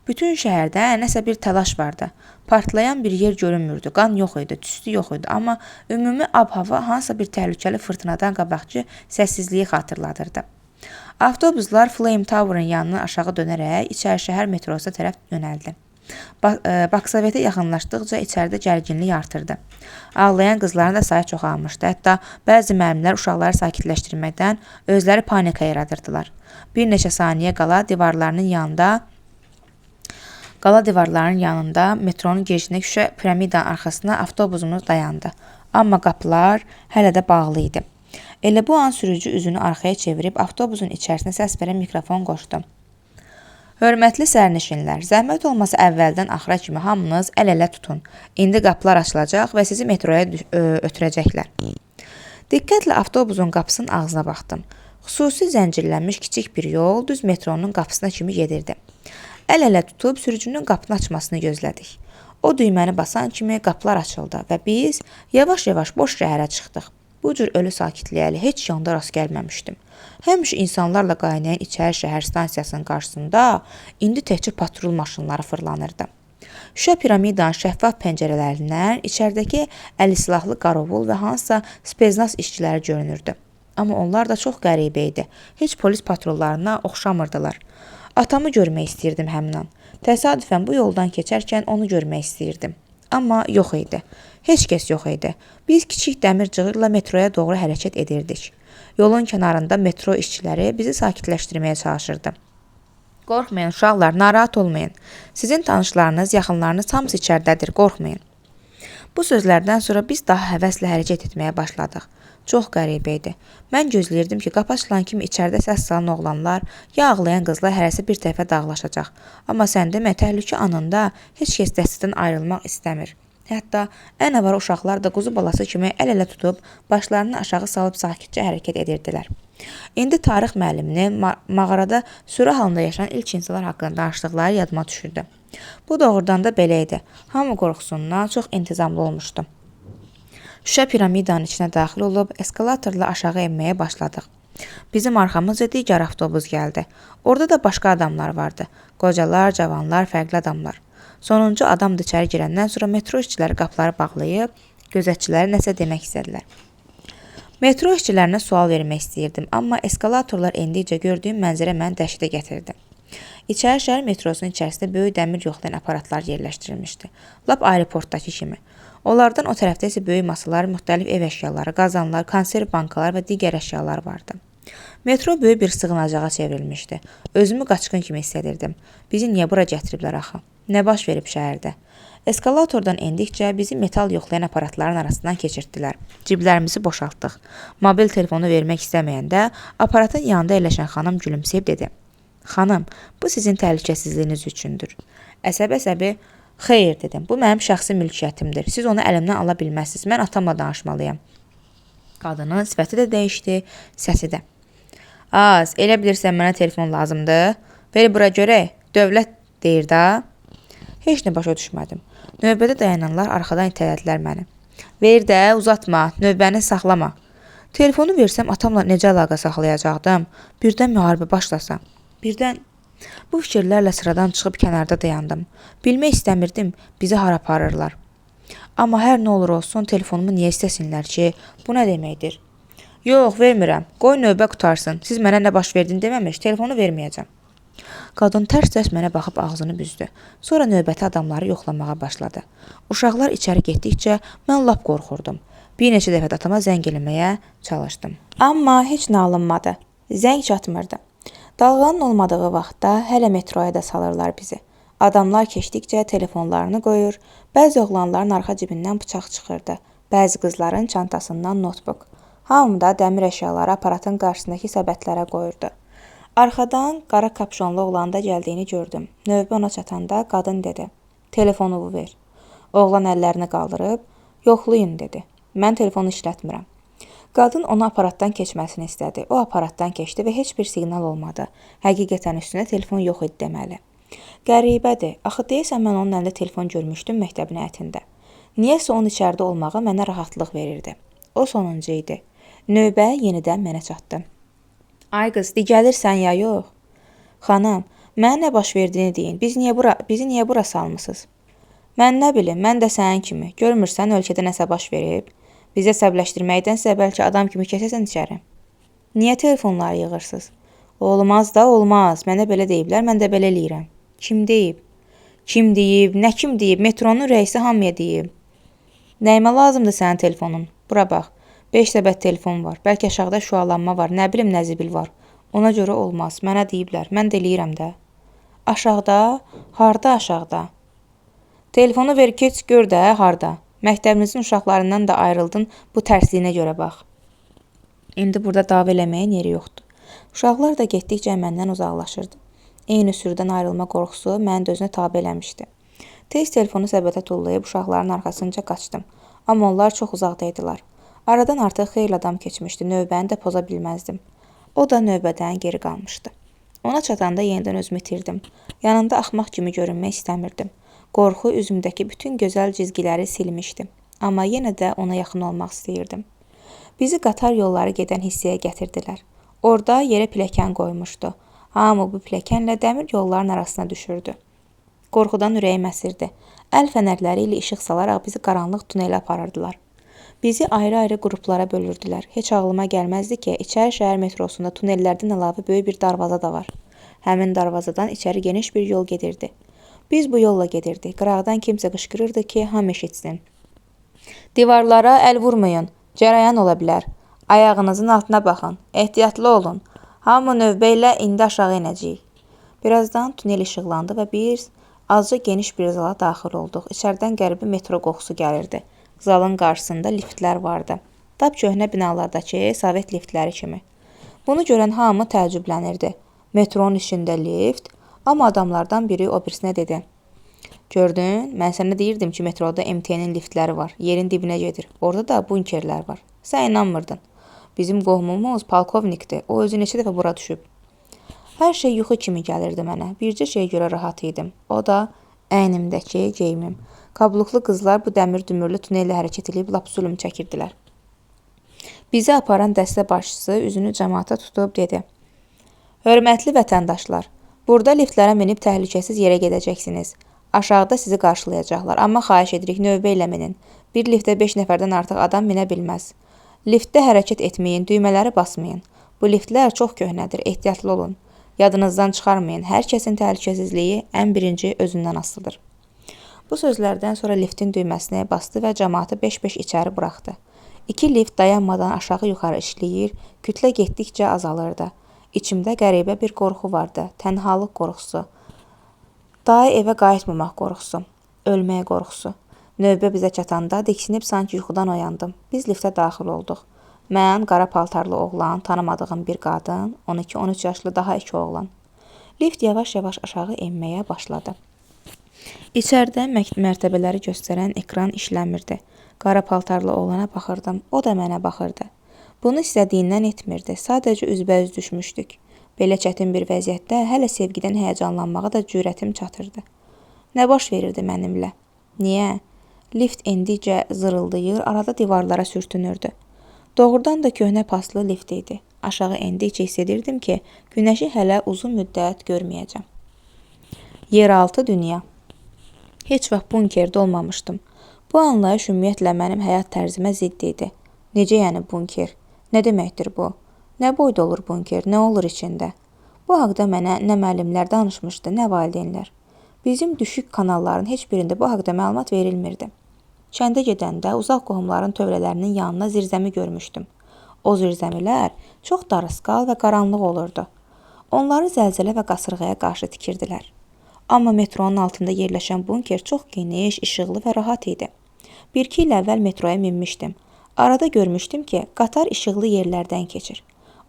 Speaker 1: Bütün şəhərdə nəsə bir təlaş vardı. Partlayan bir yer görünmürdü, qan yox idi, tüstü yox idi, amma ümumi ab-hava hansısa bir təhlükəli fırtınadan qabaqcı səssizliyi xatırladırdı. Avtobuslar Flame Tower'ın yanından aşağı dönərək içərişəhər metrosuna tərəf yönəldi. Baksovetə yaxınlaşdıqca içəridə gərginlik artırdı. Ağlayan qızların da sayı çoxalmışdı. Hətta bəzi müəllimlər uşaqları sakitləşdirməkdən özləri panika yaradırdılar. Bir neçə saniyə qala divarlarının yanında metronun girişindəki şüşə piramidanın arxasına avtobusumuz dayandı. Amma qapılar hələ də bağlı idi. Elə bu an sürücü üzünü arxaya çevirib avtobusun içərisinə səs verən mikrofon qoşdu. Hörmətli sərnişinlər, zəhmət olmasa əvvəldən axıra kimi hamınız əl-ələ tutun. İndi qapılar açılacaq və sizi metroya ötürəcəklər. Diqqətlə avtobusun qapısının ağzına baxdım. Xüsusi zəncirlənmiş kiçik bir yol düz metronun qapısına kimi gedirdi. Əl-ələ tutub sürücünün qapını açmasını gözlədik. O düyməni basan kimi qapılar açıldı və biz yavaş-yavaş boş şəhərə çıxdıq. Bu cür ölü sakitliyə hələ heç yanda rast gəlməmişdim. Həmişə insanlarla qaynayan içəri şəhər stansiyasının qarşısında indi təkcə patrul maşınları fırlanırdı. Şüşə piramidanın şəffaf pəncərələrindən içəridəki əli silahlı qarovul və hansısa spesnaz işçiləri görünürdü. Amma onlar da çox qəribə idi. Heç polis patrullarına oxşamırdılar. Atamı görmək istəyirdim həmin an. Təsadüfən bu yoldan keçərkən onu görmək istəyirdim. Amma yox idi. Heç kəs yox idi. Biz kiçik dəmir cığırla metroya doğru hərəkət edirdik. Yolun kənarında metro işçiləri bizi sakitləşdirməyə çalışırdı. Qorxmayın uşaqlar, narahat olmayın. Sizin tanışlarınız, yaxınlarınız hamısı içəridədir, qorxmayın. Bu sözlərdən sonra biz daha həvəslə hərəkət etməyə başladıq. Çox qəribə idi. Mən gözləyirdim ki, qapı açılan kimi içəridə səs salan oğlanlar, ya ağlayan qızlar hərəsi bir tərəfə dağılışacaq. Amma sən demə, təhlükə anında heç kəs dəstədən ayrılmaq istəmir. Hətta ən avara uşaqlar da quzu balası kimi əl-ələ tutub, başlarını aşağı salıb sakitcə hərəkət edirdilər. İndi tarix müəlliminin mağarada sürü halında yaşayan ilk insanlar haqqında danışdıqları yadıma düşürdü. Bu doğrudan da belə idi. Hamı qorxusundan çox intizamlı olmuşdu. Şüşə piramidanın içinə daxil olub eskalatorla aşağı enməyə başladıq. Bizim arxamızca digər avtobus gəldi. Orada da başqa adamlar vardı. Qocalar, cavanlar, fərqli adamlar. Sonuncu adam da içəri girəndən sonra metro işçiləri qapıları bağlayıb gözətçilərə nəsə demək istədilər. Metro işçilərinə sual vermək istəyirdim, amma eskalatorlar endikcə gördüyüm mənzərə məni dəhşətə gətirdi. İçəri şəhər metrosunun içərisində böyük dəmir yoxlayan aparatlar yerləşdirilmişdi. Lap aeroportdakı kimi. Onlardan o tərəfdə isə böyük masalar, müxtəlif ev əşyaları, qazanlar, konserv bankalar və digər əşyalar vardı. Metro böyük bir sığınacağa çevrilmişdi. Özümü qaçqın kimi hiss edirdim. Bizi niyə bura gətiriblər axı? Nə baş verib şəhərdə? Eskalatordan endikcə bizi metal yoxlayan aparatların arasından keçirtdilər. Ciblərimizi boşaltdıq. Mobil telefonu vermək istəməyəndə aparatın yanında əyləşən xanım gülümsəyib dedi: "Xanım, bu sizin təhlükəsizliyiniz üçündür." Əsəbi-əsəbi "Xeyr" dedim. "Bu mənim şəxsi mülkiyyətimdir. Siz onu əlimdən ala bilməzsiniz. Mən atamla danışmalıyam." Qadının sifəti də dəyişdi, səsi də. "Az, elə bilirsən mənə telefon lazımdır? Ver bura görək. Dövlət deyir da." Heç nə başa düşmədim. Növbədə dayananlar arxadan itələdilər məni. "Ver də, uzatma, növbəni saxlama." Telefonu versəm atamla necə əlaqə saxlayacaqdım? Birdən müharibə başlasa. Birdən bu fikirlərlə sıradan çıxıb kənarda dayandım. Bilmək istəmirdim, bizi hara aparırlar. Amma hər nə olur olsun, telefonumu niyə istəsinlər ki? Bu nə deməkdir? Yox, vermirəm. Qoy növbə qurtarsın. Siz mənə nə baş verdiyini deməmiş, telefonu verməyəcəm. Qadın tərs-tərs mənə baxıb ağzını büzdü. Sonra növbəti adamları yoxlamağa başladı. Uşaqlar içəri getdikcə mən lap qorxurdum. Bir neçə dəfə də atama zəng eləməyə çalışdım. Amma heç nə alınmadı. Zəng çatmırdı. Dalğanın olmadığı vaxtda hələ metroya da salırlar bizi. Adamlar keçdikcə telefonlarını qoyur, bəzi oğlanların arxa cibindən bıçaq çıxırdı, bəzi qızların çantasından notebook. Hamı da dəmir əşyaları aparatın qarşısındakı səbətlərə qoyurdu. Arxadan qara kapşonlu oğlanın da gəldiyini gördüm. Növbə ona çatanda qadın dedi: "Telefonumu ver." Oğlan əllərini qaldırıb, "Yoxlayın" dedi. "Mən telefonu işlətmirəm." Qadın ona aparatdan keçməsini istədi. O aparatdan keçdi və heç bir siqnal olmadı. Həqiqətən üstünə telefon yox idi deməli. Qəribədir. Axı deyəsən mən onun əlində telefon görmüşdüm məktəbin həyətində. Niyəsə onun içəridə olmağı mənə rahatlıq verirdi. O sonuncu idi. Növbə yenidən mənə çatdı. Ay qız, di gəlirsən ya yox? Xanım, mənə nə baş verdiyini deyin. Bizi niyə bura salmısınız? Mən nə bilim, mən də sənin kimi. Görmürsən ölkədə nəsə baş verib? Bizə səbləşdirməkdənsə bəlkə adam kimi keçəsən içəri. Niyə telefonları yığırsınız? Olmaz da olmaz. Mənə belə deyiblər, mən də belə eləyirəm. Kim deyib? Kim deyib? Nə kim deyib? Metronun rəisi hamıya deyib. Nəyimə lazımdır sənin telefonun? Bura bax. 5 səbət telefon var. Bəlkə aşağıda şüalanma var. Nə bilim nə zibil var. Ona görə olmaz. Mənə deyiblər. Mən də eləyirəm də. Aşağıda? Harda aşağıda? Telefonu ver keç gör də harda. Məktəbinizin uşaqlarından da ayrıldın bu tərsliyinə görə bax. İndi burada dava eləməyin yeri yoxdur. Uşaqlar da getdikcə məndən uzaqlaşırdı. Eyni sürüdən ayrılma qorxusu məni də özünə tabe eləmişdi. Tez telefonu səbətə tullayıb uşaqların arxasınca qaçdım. Amma onlar çox uzaqda idilər. Aradan artıq xeyli adam keçmişdi. Növbəni də poza bilməzdim. O da növbədən geri qalmışdı. Ona çatanda yenidən özümü itirdim. Yanında axmaq kimi görünmək istəmirdim. Qorxu üzümdəki bütün gözəl cizgiləri silmişdi. Amma yenə də ona yaxın olmaq istəyirdim. Bizi qatar yolları gedən hissəyə gətirdilər. Orada yerə pilləkən qoymuşdu. Hamı bu pilləkənlə dəmir yolların arasına düşürdü. Qorxudan ürəyim əsirdi. Əl fənərləri ilə işıq salaraq bizi qaranlıq tunelə aparırdılar. Bizi ayrı-ayrı qruplara bölürdülər. Heç ağlıma gəlməzdi ki, içəri şəhər metrosunda tunellərdən əlavə böyük bir darvaza da var. Həmin darvazadan içəri geniş bir yol gedirdi. Biz bu yolla gedirdik. Qıraqdan kimsə qışqırırdı ki, hamı eşitsin. Divarlara əl vurmayın, cərəyan ola bilər. Ayağınızın altına baxın, ehtiyatlı olun. Hamı növbə ilə indi aşağı enəcəyik. Birazdan tunel işıqlandı və biz azca geniş bir zala daxil olduq. İçəridən qəribə metro qoxusu gəlirdi. Zalın qarşısında liftlər vardı. Tap köhnə binalardakı sovet liftləri kimi. Bunu görən hamı təəccüblənirdi. Metronun içində lift, amma adamlardan biri o birisinə dedi. Gördün, mən sənə deyirdim ki, metroda MTN-in liftləri var. Yerin dibinə gedir. Orada da bunkerlər var. Sən inanmırdın. Bizim qohumumuz polkovnikdir. O özü neçə dəfə bura düşüb. Hər şey yuxu kimi gəlirdi mənə. Bircə şeyə görə rahat idim. O da əynimdəki geyimim. Kabluklu qızlar bu dəmir dümürlü tunellə hərəkət edib lap zülm çəkirdilər. Bizi aparan dəstə başçısı üzünü camaata tutub dedi. Hörmətli vətəndaşlar, burada liftlərə minib təhlükəsiz yerə gedəcəksiniz. Aşağıda sizi qarşılayacaqlar, amma xahiş edirik növbə ilə minin. Bir liftə 5 nəfərdən artıq adam minə bilməz. Liftdə hərəkət etməyin, düymələri basmayın. Bu liftlər çox köhnədir, ehtiyatlı olun. Yadınızdan çıxarmayın, hər kəsin təhlükəsizliyi ən birinci özündən asılıdır. Bu sözlərdən sonra liftin düyməsini bastı və camaatı 5-5 içəri buraxdı. 2 lift dayanmadan aşağı-yuxarı işləyir, kütlə getdikcə azalırdı. İçimdə qəribə bir qorxu vardı, tənhalıq qorxusu. Daha evə qayıtmamaq qorxusu, ölmək qorxusu. Növbə bizə çatanda diksinib sanki yuxudan oyandım. Biz liftə daxil olduq. Mən, qara paltarlı oğlan, tanımadığım bir qadın, 12-13 yaşlı daha 2 oğlan. Lift yavaş-yavaş aşağı enməyə başladı. İçəridə mərtəbələri göstərən ekran işləmirdi. Qara paltarlı oğlana baxırdım, o da mənə baxırdı. Bunu istədiyindən etmirdi, sadəcə üzbəüz düşmüşdük. Belə çətin bir vəziyyətdə hələ sevgidən həyəcanlanmağa da cürətim çatırdı. Nə baş verirdi mənimlə? Niyə? Lift endikcə zırıldayır, arada divarlara sürtünürdü. Doğrudan da köhnə paslı lift idi. Aşağı endikcə hiss edirdim ki, günəşi hələ uzun müddət görməyəcəm. Yeraltı dünya. Heç vaxt bunkerdə olmamışdım. Bu anlayış ümumiyyətlə mənim həyat tərzimə zidd idi. Necə yəni bunker? Nə deməkdir bu? Nə boyda olur bunker? Nə olur içində? Bu haqda mənə nə müəllimlər danışmışdı, nə valideynlər. Bizim düşük kanalların heç birində bu haqda məlumat verilmirdi. Kəndə gedəndə uzaq qohumların tövlələrinin yanına zirzəmi görmüşdüm. O zirzəmilər çox darısqal və qaranlıq olurdu. Onları zəlzələ və qasırğaya qarşı tikirdilər. Amma metronun altında yerləşən bunker çox geniş, işıqlı və rahat idi. 1-2 il əvvəl metroya minmişdim. Arada görmüşdüm ki, qatar işıqlı yerlərdən keçir.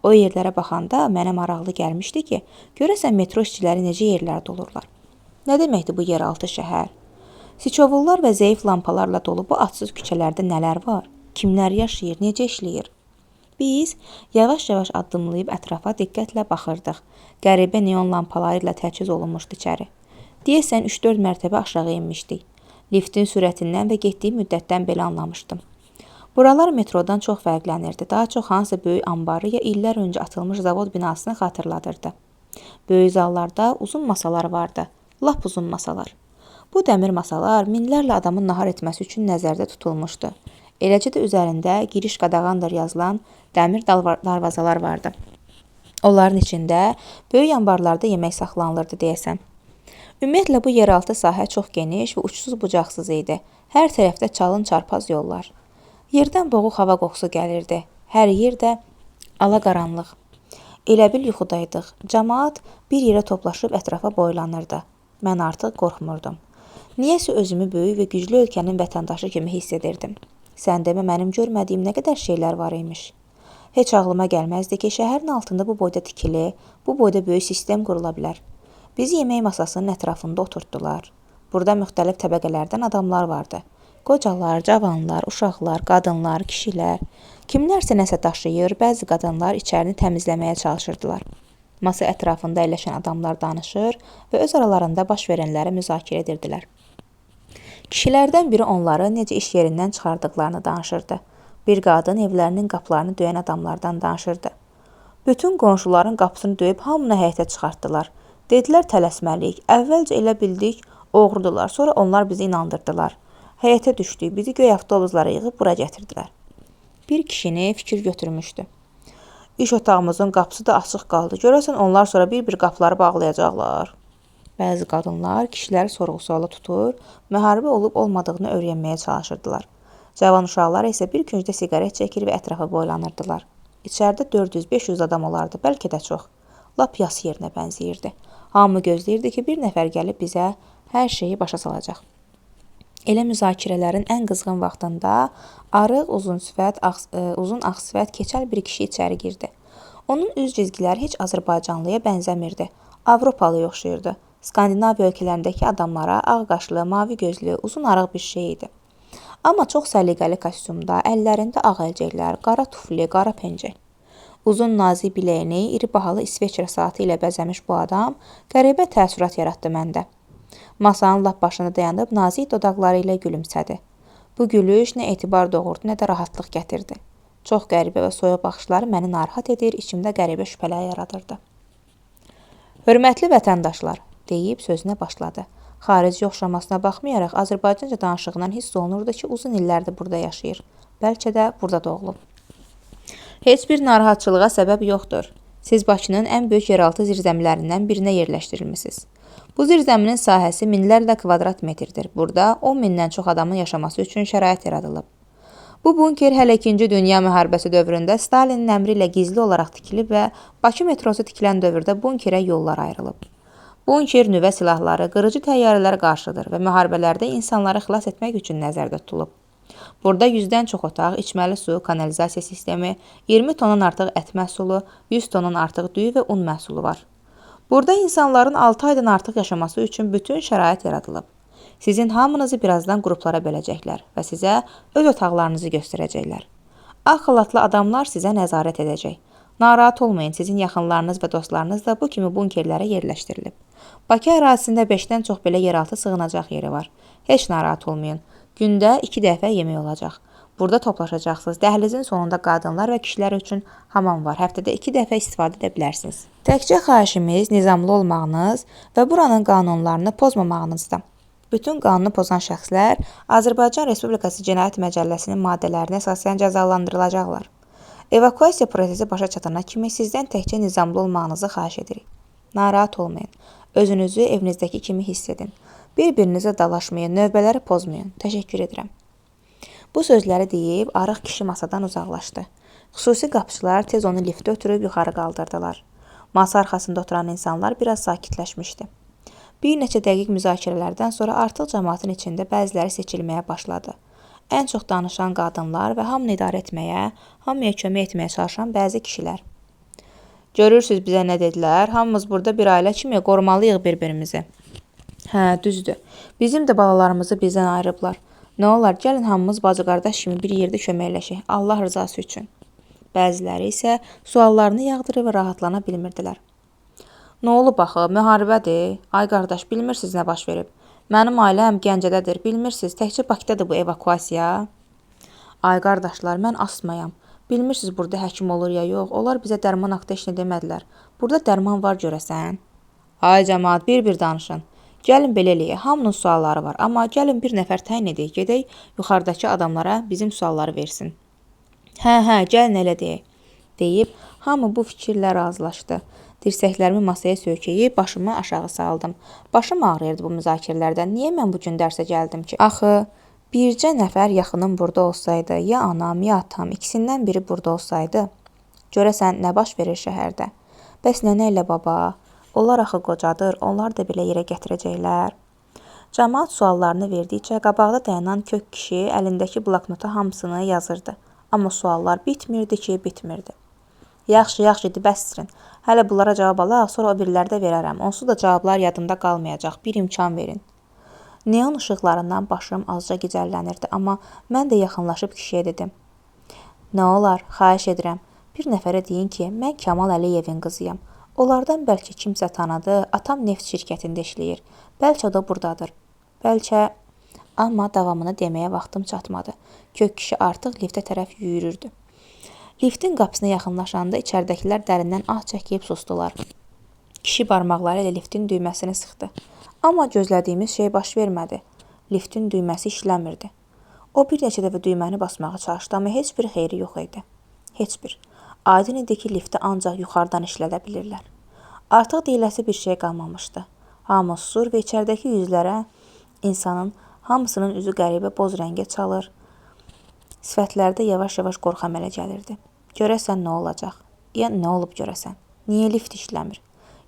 Speaker 1: O yerlərə baxanda mənə maraqlı gəlmişdi ki, görəsən metro işçiləri necə yerlərdə olurlar. Nə deməkdir bu yeraltı şəhər? Siçovullar və zəif lampalarla dolu bu adsız küçələrdə nələr var? Kimlər yaşayır, necə işləyir? Biz yavaş-yavaş addımlayıb ətrafa diqqətlə baxırdıq. Qəribə neon lampaları ilə təchiz olunmuşdu içəri. Deyəsən 3-4 mərtəbə aşağı enmişdik. Liftin sürətindən və getdiyi müddətdən belə anlamışdım. Buralar metrodan çox fərqlənirdi. Daha çox hansısa böyük anbarı ya illər öncə atılmış zavod binasını xatırladırdı. Böyük zallarda uzun masalar vardı. Lap uzun masalar. Bu dəmir masalar minlərlə adamın nahar etməsi üçün nəzərdə tutulmuşdu. Eləcə də üzərində giriş qadağandır yazılan dəmir darvazalar vardı. Onların içində böyük anbarlarda yemək saxlanılırdı deyəsən. Ümumiyyətlə bu yeraltı sahə çox geniş və uçsuz bucaqsız idi. Hər tərəfdə çalın çarpaz yollar. Yerdən boğuq hava qoxusu gəlirdi. Hər yerdə alaqaranlıq. Elə bil yuxudaydıq. Camaat bir yerə toplaşıb ətrafa boylanırdı. Mən artıq qorxmurdum. Niyəsə özümü böyük və güclü ölkənin vətəndaşı kimi hiss edirdim. Sən demə mənim görmədiyim nə qədər şeylər var imiş. Heç ağlıma gəlməzdi ki, şəhərin altında bu boyda tikili, bu boyda böyük sistem qurula bilər. Bizi yemək masasının ətrafında oturtdular. Burada müxtəlif təbəqələrdən adamlar vardı. Qocalar, cavanlar, uşaqlar, qadınlar, kişilər. Kimlərsə nəsə daşıyır, bəzi qadınlar içərini təmizləməyə çalışırdılar. Masa ətrafında əyləşən adamlar danışır və öz aralarında baş verənləri müzakirə edirdilər. Kişilərdən biri onları necə iş yerindən çıxardıqlarını danışırdı. Bir qadın evlərinin qapılarını döyən adamlardan danışırdı. Bütün qonşuların qapısını döyüb hamını həyətə çıxartdılar. Dedilər tələsməliyik. Əvvəlcə elə bildik, oğrudular. Sonra onlar bizi inandırdılar. Həyətə düşdük, bizi göy avtobuslara yığıb bura gətirdilər. Bir kişini fikir götürmüşdü. İş otağımızın qapısı da açıq qaldı. Görəsən onlar sonra bir-bir qapıları bağlayacaqlar. Bəzi qadınlar kişiləri sorğu-suala tutur, müharibə olub olmadığını öyrənməyə çalışırdılar. Cavan uşaqlar isə bir küncdə siqaret çəkir və ətrafa boylanırdılar. İçəridə 400-500 adam olardı, bəlkə də çox. Lap yas yerinə bənzəyirdi. Hamı gözləyirdi ki, bir nəfər gəlib bizə hər şeyi başa salacaq. Elə müzakirələrin ən qızğın vaxtında arıq, uzun ağ sifət keçəl bir kişi içəri girdi. Onun üz cizgiləri heç Azərbaycanlıya bənzəmirdi. Avropalıya oxşayırdı. Skandinaviya ölkələrindəki adamlara ağ qaşlı, mavi gözlü, uzun arıq bir şey idi. Amma çox səliqəli kostyumda, əllərində ağ əlcəklər, qara tufli, qara pencək. Uzun nazik biləyini iri bahalı İsveçrə saatı ilə bəzəmiş bu adam qəribə təəssürat yaratdı məndə. Masanın lap başında dayanıb nazik dodaqları ilə gülümsədi. Bu gülüş nə etibar doğurdu, nə də rahatlıq gətirdi. Çox qəribə və soyuq baxışları məni narahat edir, içimdə qəribə şübhələr yaradırdı. Hörmətli vətəndaşlar, deyib sözünə başladı. Xarici oxşamasına baxmayaraq Azərbaycanca danışığından hiss olunurdu ki, uzun illərdir burada yaşayır. Bəlkə də burada doğulub. Heç bir narahatçılığa səbəb yoxdur. Siz Bakının ən böyük yeraltı zirzəmilərindən birinə yerləşdirilmisiniz. Bu zirzəminin sahəsi minlərlə kvadrat metrdir. Burada 10 mindən çox adamın yaşaması üçün şərait yaradılıb. Bu bunker hələ 2-ci Dünya müharibəsi dövründə Stalinin əmri ilə gizli olaraq tikilib və Bakı metrosu tikilən dövrdə bunkerə yollar ayrılıb. Bunker nüvə silahları, qırıcı təyyarələrə qarşıdır və müharibələrdə insanları xilas etmək üçün nəzərdə tutulub. Burada 100-dən çox otaq, içməli su, kanalizasiya sistemi, 20 tondan artıq ət məhsulu, 100 tondan artıq düyü və un məhsulu var. Burada insanların 6 aydan artıq yaşaması üçün bütün şərait yaradılıb. Sizin hamınızı birazdan qruplara böləcəklər və sizə öz otaqlarınızı göstərəcəklər. Ağ xalatlı adamlar sizə nəzarət edəcək. Narahat olmayın, sizin yaxınlarınız və dostlarınız da bu kimi bunkerlərə yerləşdirilib. Bakı ərazisində 5-dən çox belə yeraltı sığınacaq yeri var. Heç narahat olmayın. Gündə 2 dəfə yemək olacaq. Burada toplaşacaqsınız. Dəhlizin sonunda qadınlar və kişilər üçün hamam var. Həftədə 2 dəfə istifadə edə bilərsiniz. Təkcə xahişimiz nizamlı olmağınız və buranın qanunlarını pozmamağınızdır. Bütün qanunu pozan şəxslər Azərbaycan Respublikası Cinayət Məcəlləsinin maddələrinə əsasən cəzalandırılacaqlar. Evakuasiya prosesi başa çatana kimi sizdən təkcə nizamlı olmağınızı xahiş edirik. Narahat olmayın. Özünüzü evinizdəki kimi hiss edin. Bir-birinizə dalaşmayın, növbələri pozmayın. Təşəkkür edirəm. Bu sözləri deyib arıq kişi masadan uzaqlaşdı. Xüsusi qapıçılar tez onu liftə ötürüb yuxarı qaldırdılar. Masa arxasında oturan insanlar biraz sakitləşmişdi. Bir neçə dəqiq müzakirələrdən sonra artıq cəmaatın içində bəziləri seçilməyə başladı. Ən çox danışan qadınlar və hamını idarə etməyə, hamıya kömək etməyə çalışan bəzi kişilər. Görürsüz bizə nə dedilər? Hamımız burada bir ailə kimi qorumalıyıq bir-birimizi. Hə, düzdür. Bizim də balalarımızı bizdən ayırıblar. Nə olar, gəlin hamımız bacı-qardaş kimi bir yerdə köməkləşək, Allah rızası üçün. Bəziləri isə suallarını yağdırır və rahatlana bilmirdilər. Nə olub axı, müharibədir. Ay qardaş, bilmirsiniz nə baş verib. Mənim ailəm Gəncədədir, bilmirsiniz, təkcə Bakıdadır bu evakuasiya. Ay qardaşlar, mən astmayam. Bilmirsiniz burada həkim olur ya yox. Onlar bizə dərman haqqında heç nə demədilər. Burada dərman var görəsən. Ay cəmaat, bir-bir danışın. Gəlin belə eləyək. Hamının sualları var, amma gəlin bir nəfər təyin edək, gedək yuxarıdakı adamlara bizim sualları versin. Hə, gəlin elə deyək. Deyib hamı bu fikirlə razılaşdı. Dirsəklərimi masaya söykəyib başımı aşağı saldım. Başım ağrıyırdı bu müzakirələrdən. Niyə mən bu gün dərsə gəldim ki? Axı bircə nəfər yaxınım burada olsaydı, ya anam, ya atam, ikisindən biri burada olsaydı, görəsən nə baş verir şəhərdə? Bəs nənə ilə baba, onlar axı qocadır, onlar da belə yerə gətirəcəklər. Camaat suallarını verdikcə qabaqda dayanan kök kişi əlindəki bloknota hamısını yazırdı. Amma suallar bitmirdi ki, bitmirdi. Yaxşı, yaxşı, bəsdirin. Hələ bunlara cavab alaq, sonra o biriləri də verərəm. Onsuz da cavablar yadımda qalmayacaq. Bir imkan verin. Neon işıqlarından başım azca gicəllənirdi, amma mən də yaxınlaşıb kişiyə dedim. Nə olar, xahiş edirəm. Bir nəfərə deyin ki, mən Kamal Əliyevin qızıyam. Onlardan bəlkə kimsə tanıdı, atam neft şirkətində işləyir. Bəlkə o da buradadır. Bəlkə... Amma davamını deməyə vaxtım çatmadı. Kök kişi artıq liftə tərəf yüyürürdü. Liftin qapısına yaxınlaşanda içəridəkilər dərindən ah çəkib sustular. Kişi barmaqları ilə liftin düyməsini sıxdı. Amma gözlədiyimiz şey baş vermədi. Liftin düyməsi işləmirdi. O bir neçə dəfə düyməni basmağa çalışdı, amma heç bir xeyri yox idi. Heç bir. Aydın idi ki, lifti ancaq yuxarıdan işlədə bilirlər. Artıq deyiləsi bir şey qalmamışdı. Hamı susur və içəridəki yüzlərə insanın hamısının üzü qəribə boz rəngə çalır. Sifətlərdə yavaş-yavaş qorxu əmələ gəlirdi. Görəsən nə olacaq? Ya nə olub görəsən? Niyə lift işləmir?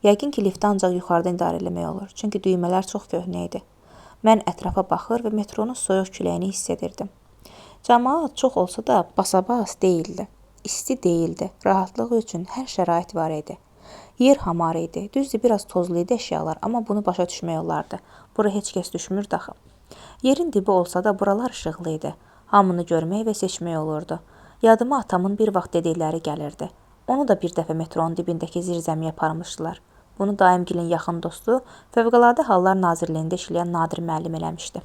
Speaker 1: Yəqin ki, lifti ancaq yuxarıdan idarə eləmək olur. Çünki düymələr çox köhnə idi. Mən ətrafa baxır və metronun soyuq küləyini hiss edirdim. Camaat çox olsa da basabas deyildi. İsti deyildi. Rahatlıq üçün hər şərait var idi. Yer hamar idi. Düzdür, biraz tozlu idi əşyalar, amma bunu başa düşmək olardı. Bura heç kəs düşmürdü axı. Yerin dibi olsa da buralar işıqlı idi. Hamını görmək və seçmək olurdu. Yadıma atamın bir vaxt dedikləri gəlirdi. Onu da bir dəfə metronun dibindəki zirzəmiyə aparmışdılar. Bunu daimgilin yaxın dostu, Fövqəladə Hallar Nazirliyində işləyən Nadir müəllim eləmişdi.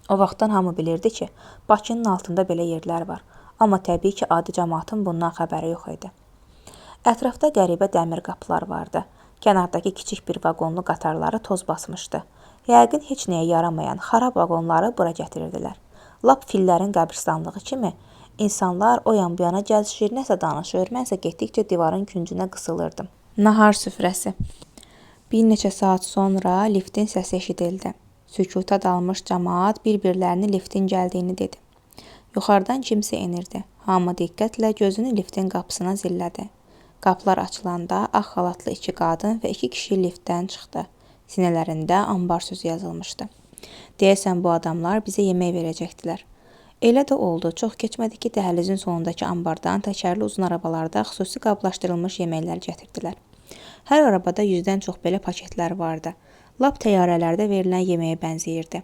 Speaker 1: O vaxtdan hamı bilirdi ki, Bakının altında belə yerlər var. Amma təbii ki, adi camaatın bundan xəbəri yox idi. Ətrafda qəribə dəmir qapılar vardı. Kənardakı kiçik bir vaqonlu qatarları toz basmışdı. Yəqin heç nəyə yaramayan xarab vaqonları bura gətirirdilər. Lap fillərin qəbirstanlığı kimi insanlar o yan bu yana gəzişir, nəsə danışır, mən isə getdikcə divarın küncünə qısılırdım. Nahar süfrəsi. Bir neçə saat sonra liftin səsi eşidildi. Sükuta dalmış camaat bir-birlərini liftin gəldiyini dedi. Yuxarıdan kimsə enirdi. Hamı diqqətlə gözünü liftin qapısına zillədi. Qapılar açılanda ağ xalatlı iki qadın və iki kişi liftdən çıxdı. Sinələrində ambar sözü yazılmışdı. Deyəsən bu adamlar bizə yemək verəcəkdilər. Elə də oldu. Çox keçmədi ki, dəhlizin sonundakı ambardan təkərli uzun arabalarda xüsusi qablaşdırılmış yeməklər gətirdilər. Hər arabada 100-dən çox belə paketlər vardı. Lap təyyarələrdə verilən yeməyə bənzəyirdi.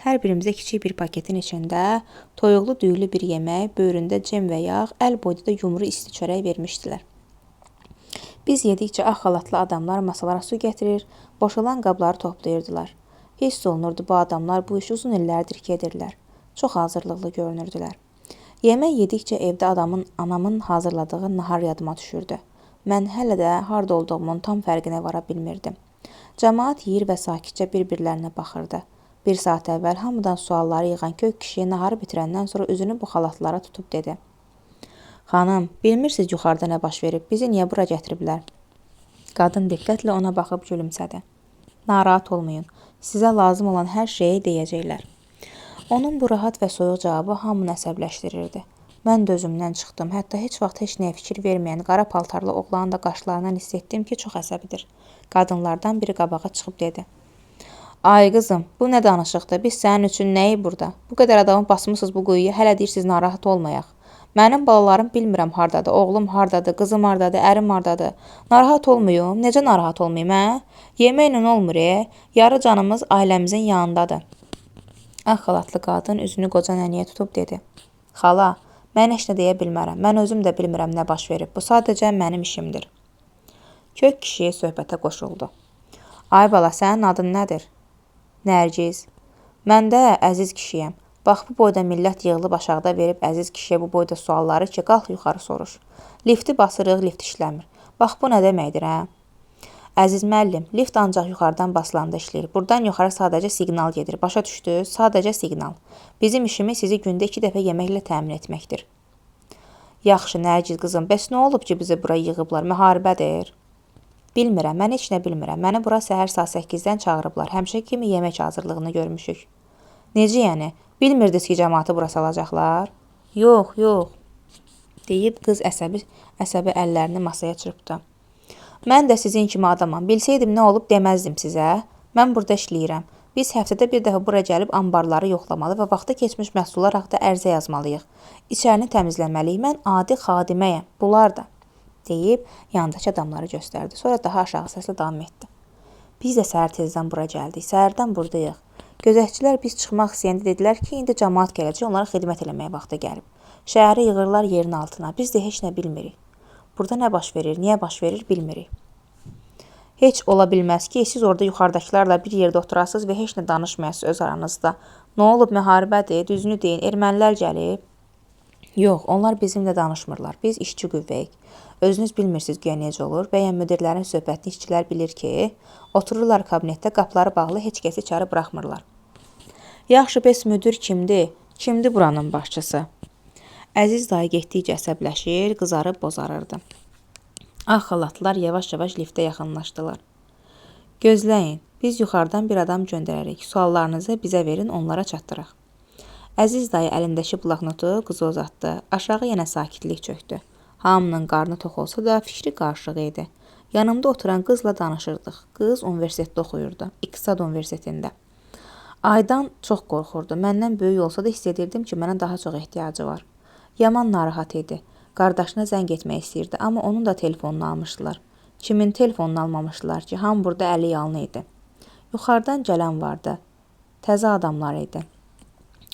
Speaker 1: Hər birimizə kiçik bir paketin içində toyuqlu düyülü bir yemək, böyründə cem və yağ, əl boyda da yumru isti çörək vermişdilər. Biz yedikcə ağ xalatlı adamlar masalara su gətirir, boşalan qabları toplayırdılar. Hiss olunurdu bu adamlar bu işi uzun illərdir ki edirlər. Çox hazırlıqlı görünürdülər. Yemək yedikcə evdə anamın hazırladığı nahar yadıma düşürdü. Mən hələ də harda olduğumun tam fərqinə vara bilmirdim. Camaat yeyir və sakitcə bir-birlərinə baxırdı. Bir saat əvvəl hamıdan sualları yığan kök kişi naharı bitirəndən sonra üzünü bu xalatlara tutub dedi. Xanım, bilmirsiniz yuxarıda nə baş verib, bizi niyə bura gətiriblər? Qadın diqqətlə ona baxıb gülümsədi. Narahat olmayın, sizə lazım olan hər şeyi deyəcəklər. Onun bu rahat və soyuq cavabı hamını əsəbləşdirirdi. Mən də özümdən çıxdım. Hətta heç vaxt heç nəyə fikir verməyən qara paltarlı oğlanın da qaşlarından hiss etdim ki, çox əsəbidir. Qadınlardan biri qabağa çıxıb dedi. Ay qızım, bu nə danışıqdır? Biz sənin üçün nəyi burada? Bu qədər adamı basmısınız bu quyuya, hələ deyirsiniz narahat olmayaq. Mənim balalarım bilmirəm hardadır, oğlum hardadır, qızım hardadır, ərim hardadır. Narahat olmayım? Necə narahat olmayım, hə? Yeməklə olmur, Yarı canımız ailəmizin yanındadır. Ağ xalatlı qadın üzünü qoca nənəyə tutub dedi. Xala, mən heç nə deyə bilmərəm. Mən özüm də bilmirəm nə baş verib. Bu sadəcə mənim işimdir. Kök kişi söhbətə qoşuldu. Ay bala, sənin adın nədir? Nərgiz. Mən də əziz kişiyəm. Bax, bu boyda millət yığılıb aşağıda verib əziz kişiyə bu boyda sualları ki, qalx yuxarı soruş. Lifti basırıq, lift işləmir. Bax, bu nə deməkdir, hə? Əziz müəllim, lift ancaq yuxarıdan basılanda işləyir. Buradan yuxarı sadəcə siqnal gedir. Başa düşdünüz? Sadəcə siqnal. Bizim işimiz sizi gündə 2 dəfə yeməklə təmin etməkdir. Yaxşı, Nərgiz qızım, bəs nə olub ki, bizi bura yığıblar? Müharibədir. Bilmirəm, mən heç nə bilmirəm. Məni bura səhər saat 8-dən çağırıblar. Həmişə kimi yemək hazırlığını görmüşük. Necə yəni? Bilmirdiniz ki, cəmaatı bura salacaqlar? Yox, yox, deyib qız əsəbi əllərini masaya çırpdı. Mən də sizin kimi adamam. Bilsəydim nə olub deməzdim sizə. Mən burada işləyirəm. Biz həftədə bir dəfə bura gəlib ambarları yoxlamalı və vaxtı keçmiş məhsullar haqda ərizə yazmalıyıq. İçərini təmizləməliyik. Mən adi xadiməyəm. Bunlar da, deyib yanındakı adamları göstərdi. Sonra daha aşağı səslə davam etdi. Biz də səhər tezdən bura gəldik. Səhərdən buradayıq. Gözətçilər biz çıxmaq istəyəndə dedilər ki, indi camaat gələcək, onlara xidmət eləməyə vaxtı gəlib. Şəhəri yığırlar yerin altına. Biz də heç nə bilmirik. Burada nə baş verir, niyə baş verir bilmirik. Heç ola bilməz ki, siz orada yuxarıdakılarla bir yerdə oturasınız və heç nə danışmayasınız öz aranızda. Nə olub, müharibədir, düzünü deyin, ermənilər gəlib. Yox, onlar bizimlə danışmırlar. Biz işçi qüvvəyik. Özünüz bilmirsiniz güya necə olur. Bəyən müdirlərin söhbətini işçilər bilir ki, otururlar kabinetdə, qapıları bağlı, heç kəsi içəri buraxmırlar. Yaxşı, bəs müdir kimdir? Kimdir buranın başçısı? Əziz dayı getdikcə əsəbləşir, qızarıb bozarırdı. Ağ xalatlılar yavaş-yavaş liftə yaxınlaşdılar. Gözləyin, biz yuxarıdan bir adam göndərərik. Suallarınızı bizə verin, onlara çatdıraq. Əziz dayı əlindəki bloknotu qıza uzatdı. Aşağı yenə sakitlik çökdü. Hamının qarnı tox olsa da fikri qarışıq idi. Yanımda oturan qızla danışırdıq. Qız universitetdə oxuyurdu. İqtisad universitetində. Aydan çox qorxurdu. Məndən böyük olsa da hiss edirdim ki, mənə daha çox ehtiyacı var. Yaman narahat idi. Qardaşına zəng etmək istəyirdi, amma onun da telefonunu almışdılar. Kimin telefonunu almamışdılar ki, hamı burada əli yalını idi. Yuxarıdan gələn vardı. Təzə adamlar idi.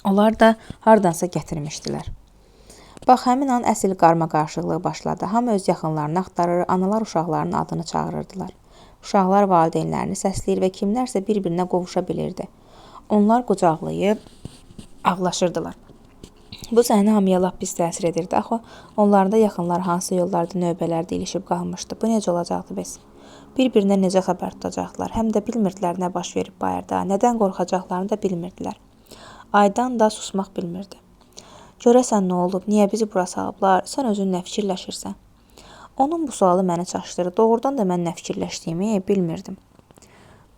Speaker 1: Onlar da hardansa gətirmişdilər. Bax, həmin an əsl qarmaqarışıqlıq başladı. Hamı öz yaxınlarını axtarır, analar uşaqlarının adını çağırırdılar. Uşaqlar valideynlərini səsləyir və kimlərsə bir-birinə qovuşa bilirdi. Onlar qucaqlayıb ağlaşırdılar. Bu səhnə hamıya lap pis təsir edirdi. Axı, onların da yaxınlar hansı yollarda, növbələrdə ilişib qalmışdı. Bu necə olacaqdı bəs? Bir-birinə necə xəbər tutacaqdılar? Həm də bilmirdilər nə baş verib bayırda, nədən qorxacaqlarını da bilmirdilər. Aydan da susmaq bilmirdi. Görəsən nə olub, niyə bizi bura salıblar, sən özün nə fikirləşirsən? Onun bu sualı məni çaşdırdı. Doğrudan da mən nə fikirləşdiyimi bilmirdim.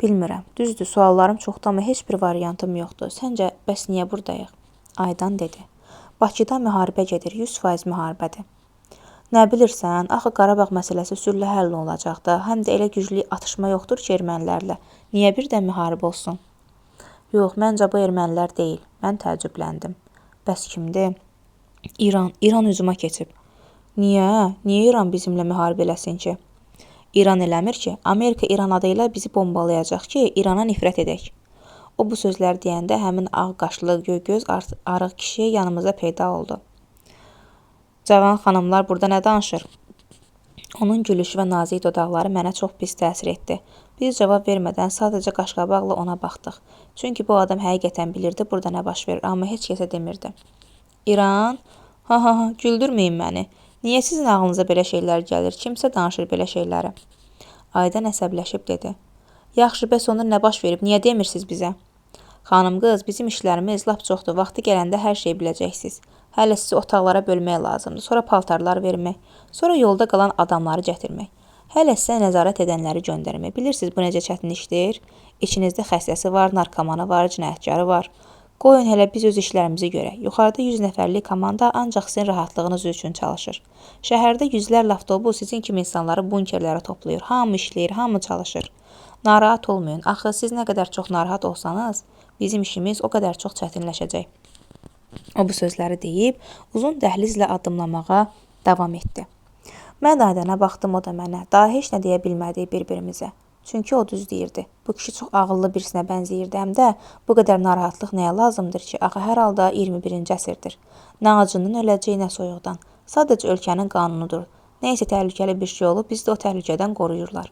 Speaker 1: Bilmirəm. Düzdür, suallarım çoxdur, amma heç bir variantım yoxdur. Səncə, bəs niyə buradayıq? Aydan dedi. Bakıda müharibə gedir, 100% müharibədir. Nə bilirsən, axı Qarabağ məsələsi sülhlə həll olacaqdı. Həm də elə güclü atışma yoxdur ki, ermənilərlə. Niyə birdən müharibə olsun? Yox, məncə bu ermənilər deyil. Mən təəccübləndim. Bəs kimdir? İran. İran hücuma keçib. Niyə? Niyə İran bizimlə müharibə eləsin ki? İran eləmir ki, Amerika İran adı ilə bizi bombalayacaq ki, İrana nifrət edək. O bu sözləri deyəndə həmin ağ qaşlı, göygöz, arıq kişi yanımıza peyda oldu. Cavan xanımlar burada nə danışır? Onun gülüşü və nazik dodaqları mənə çox pis təsir etdi. Biz cavab vermədən sadəcə qaşqabaqla ona baxdıq. Çünki bu adam həqiqətən bilirdi burada nə baş verir, amma heç kəsə demirdi. İran? Ha ha ha, güldürməyin məni. Niyə sizin ağlınıza belə şeylər gəlir? Kimsə danışır belə şeyləri. Aydan əsəbləşib dedi. Yaxşı, bəs onda nə baş verib? Niyə demirsiniz bizə? Xanım qız, bizim işlərimiz lap çoxdur. Vaxtı gələndə hər şeyi biləcəksiniz. Hələ sizi otaqlara bölmək lazımdır. Sonra paltarlar vermək, sonra yolda qalan adamları gətirmək. Hələ sizə nəzarət edənləri göndərmək. Bilirsiniz bu necə çətin işdir? İçinizdə xəstəsi var, narkomanı var, cinayətkarı var. Qoyun hələ biz öz işlərimizi görək. Yuxarıda 100 nəfərlik komanda ancaq sizin rahatlığınız üçün çalışır. Şəhərdə yüzlərlə avtobus sizin kimi insanları bunkerlərə toplayır. Hamı işləyir, hamı çalışır. Narahat olmayın. Axı siz nə qədər çox narahat olsanız, bizim işimiz o qədər çox çətinləşəcək. O bu sözləri deyib uzun dəhlizlə addımlamağa davam etdi. Mən Aydana baxdım, o da mənə. Daha heç nə deyə bilmədik bir-birimizə. Çünki o düz deyirdi. Bu kişi çox ağıllı birisinə bənzəyirdi. Həm də bu qədər narahatlıq nəyə lazımdır ki? Axı hər halda 21-ci əsrdir. Nə acından öləcək, nə soyuqdan. Sadəcə ölkənin qanunudur. Nə isə təhlükəli bir şey olub, bizi də o təhlükədən qoruyurlar.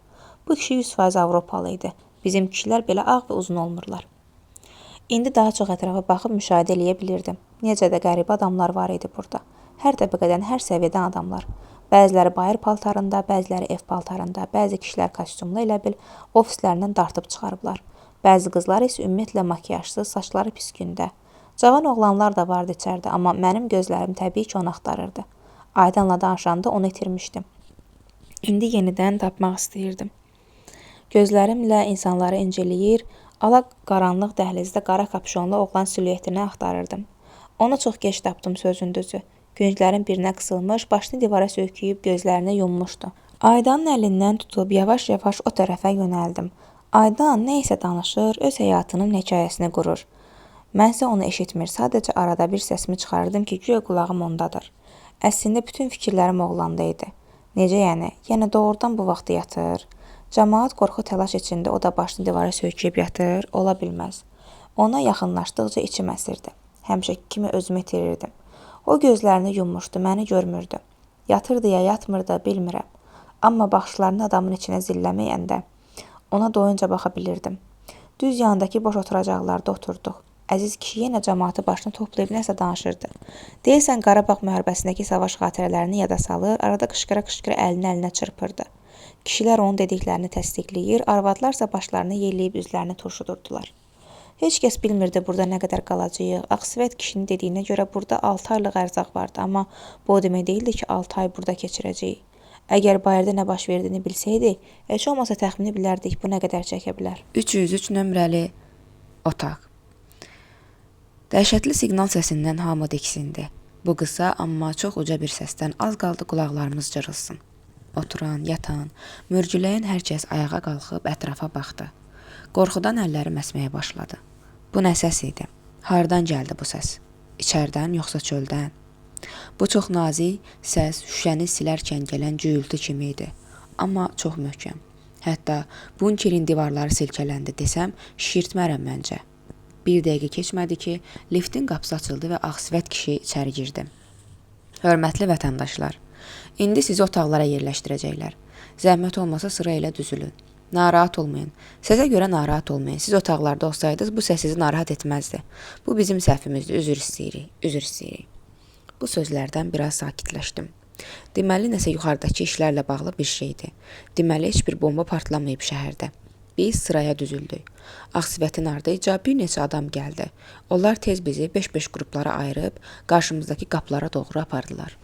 Speaker 1: Bu kişi 100% Avropalı idi. Bizim kişilər belə ağ və uzun olmurlar. İndi daha çox ətrafa baxıb müşahidə eləyə bilirdim. Necə də qəribə adamlar var idi burada. Hər təbəqədən, hər səviyyədən adamlar. Bəziləri bayır paltarında, bəziləri ev paltarında, bəzi kişilər kostyumlu elə bil ofislərindən dartıb çıxarıblar. Bəzi qızlar isə ümumiyyətlə makiyajsız, saçları pis gündə. Cavan oğlanlar da vardı içəridə, amma mənim gözlərim təbii ki onu axtarırdı. Aydanla danışanda onu itirmişdim. İndi yenidən tapmaq istəyirdim. Gözlərimlə insanları inceləyir, ala qaranlıq dəhlizdə qara kapşonlu oğlan siluetini axtarırdım. Onu çox geç tapdım, sözün düzü. Künclərin birinə qısılmış, başını divara söykəyib gözlərini yummuşdu. Aydanın əlindən tutub yavaş-yavaş o tərəfə yönəldim. Aydan nə isə danışır, öz həyatının hekayəsini qurur. Mən isə onu eşitmir, sadəcə arada bir səsimi çıxarırdım ki, güya qulağım ondadır. Əslində bütün fikirlərim oğlanda idi. Necə yəni? Yəni doğrudan bu vaxtı yatır? Camaat qorxu təlaş içində, o da başını divara söykəyib yatır? Ola bilməz. Ona yaxınlaşdıqca içim əsirdi. Həmişəki kimi özümü itirirdim. O gözlərini yummuşdu, məni görmürdü. Yatırdı ya yatmırdı, bilmirəm. Amma baxışlarını adamın içinə zilləməyəndə ona doyunca baxa bilirdim. Düz yanındakı boş oturacaqlarda oturduq. Əziz kişi yenə camaatı başını toplayıb nəsə danışırdı. Deyəsən Qarabağ müharibəsindəki savaş xatirələrini yada salır, arada qışqıra-qışqıra əlini əlinə çırpırdı. Kişilər onun dediklərini təsdiqləyir, arvadlarsa başlarını yelləyib üzlərini turşudurdular. Heç kəs bilmirdi burada nə qədər qalacağıq. Ağsivət kişinin dediyinə görə burada 6 aylıq ərzaq vardı, amma bu o demək deyildi ki, 6 ay burada keçirəcəyik. Əgər bayırda nə baş verdiyini bilsəydik, heç olmasa təxmini bilərdik bu nə qədər çəkə bilər.
Speaker 2: 303 nömrəli otaq. Dəhşətli siqnal səsindən hamı diksindi. Bu qısa, amma çox uca bir səsdən az qaldı qulaqlarımız cırılsın. Oturan, yatan, mürgüləyən hər kəs ayağa qalxıb ətrafa baxdı. Qorxudan əllərim əsməyə başladı. Bu nə səs idi? Hardan gəldi bu səs? İçəridən yoxsa çöldən? Bu çox nazik səs şüşəni silərkən gələn cüyültü kimi idi. Amma çox möhkəm. Hətta bunkerin divarları silkələndi desəm, şişirtmərəm məncə. Bir dəqiqə keçmədi ki, liftin qapısı açıldı və ağsivət kişi içəri girdi. Hörmətli vətəndaşlar, indi sizi otaqlara yerləşdirəcəklər. Zəhmət olmasa sıra ilə düzülün. Narahat olmayın. Səsə görə narahat olmayın. Siz otaqlarda olsaydınız bu səs sizi narahat etməzdi. Bu bizim səhvimizdir. Üzr istəyirik. Üzr istəyirik. Bu sözlərdən biraz sakitləşdim. Deməli nəsə yuxarıdakı işlərlə bağlı bir şeydir. Deməli heç bir bomba partlamayıb şəhərdə. Biz sıraya düzüldük. Ağsivətin ardınca bir neçə adam gəldi. Onlar tez bizi 5-5 qruplara ayırıb qarşımızdakı qapılara doğru apardılar.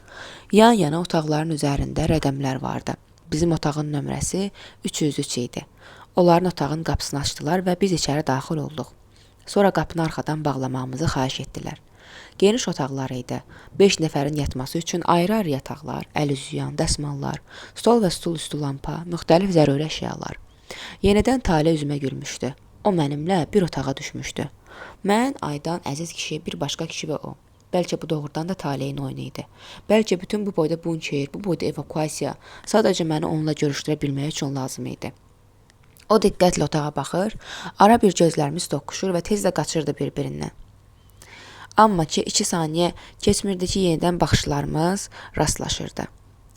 Speaker 2: Yan-yana otaqların üzərində rəqəmlər vardı. Bizim otağın nömrəsi 303 idi. Onların otağın qapısını açdılar və biz içəri daxil olduq. Sonra qapını arxadan bağlamağımızı xahiş etdilər. Geniş otaqlar idi. 5 nəfərin yatması üçün ayrı-ayrı yataqlar, əl üz yuyan dəsmallar, stol və stul üstü lampa, müxtəlif zəruri əşyalar. Yenidən Tale üzümə gülmüşdü. O mənimlə bir otağa düşmüşdü. Mən, Aydan, əziz kişi, bir başqa kişi və o. Bəlkə bu doğrudan da taleyin oyunu idi. Bəlkə bütün bu boyda bunker, bu boyda evakuasiya sadəcə məni onunla görüşdürə bilmək üçün lazım idi. O diqqətlə otağa baxır, ara bir gözlərimiz toqquşur və tez də qaçırdı bir-birindən. Amma ki 2 saniyə keçmirdi ki, yenidən baxışlarımız rastlaşırdı.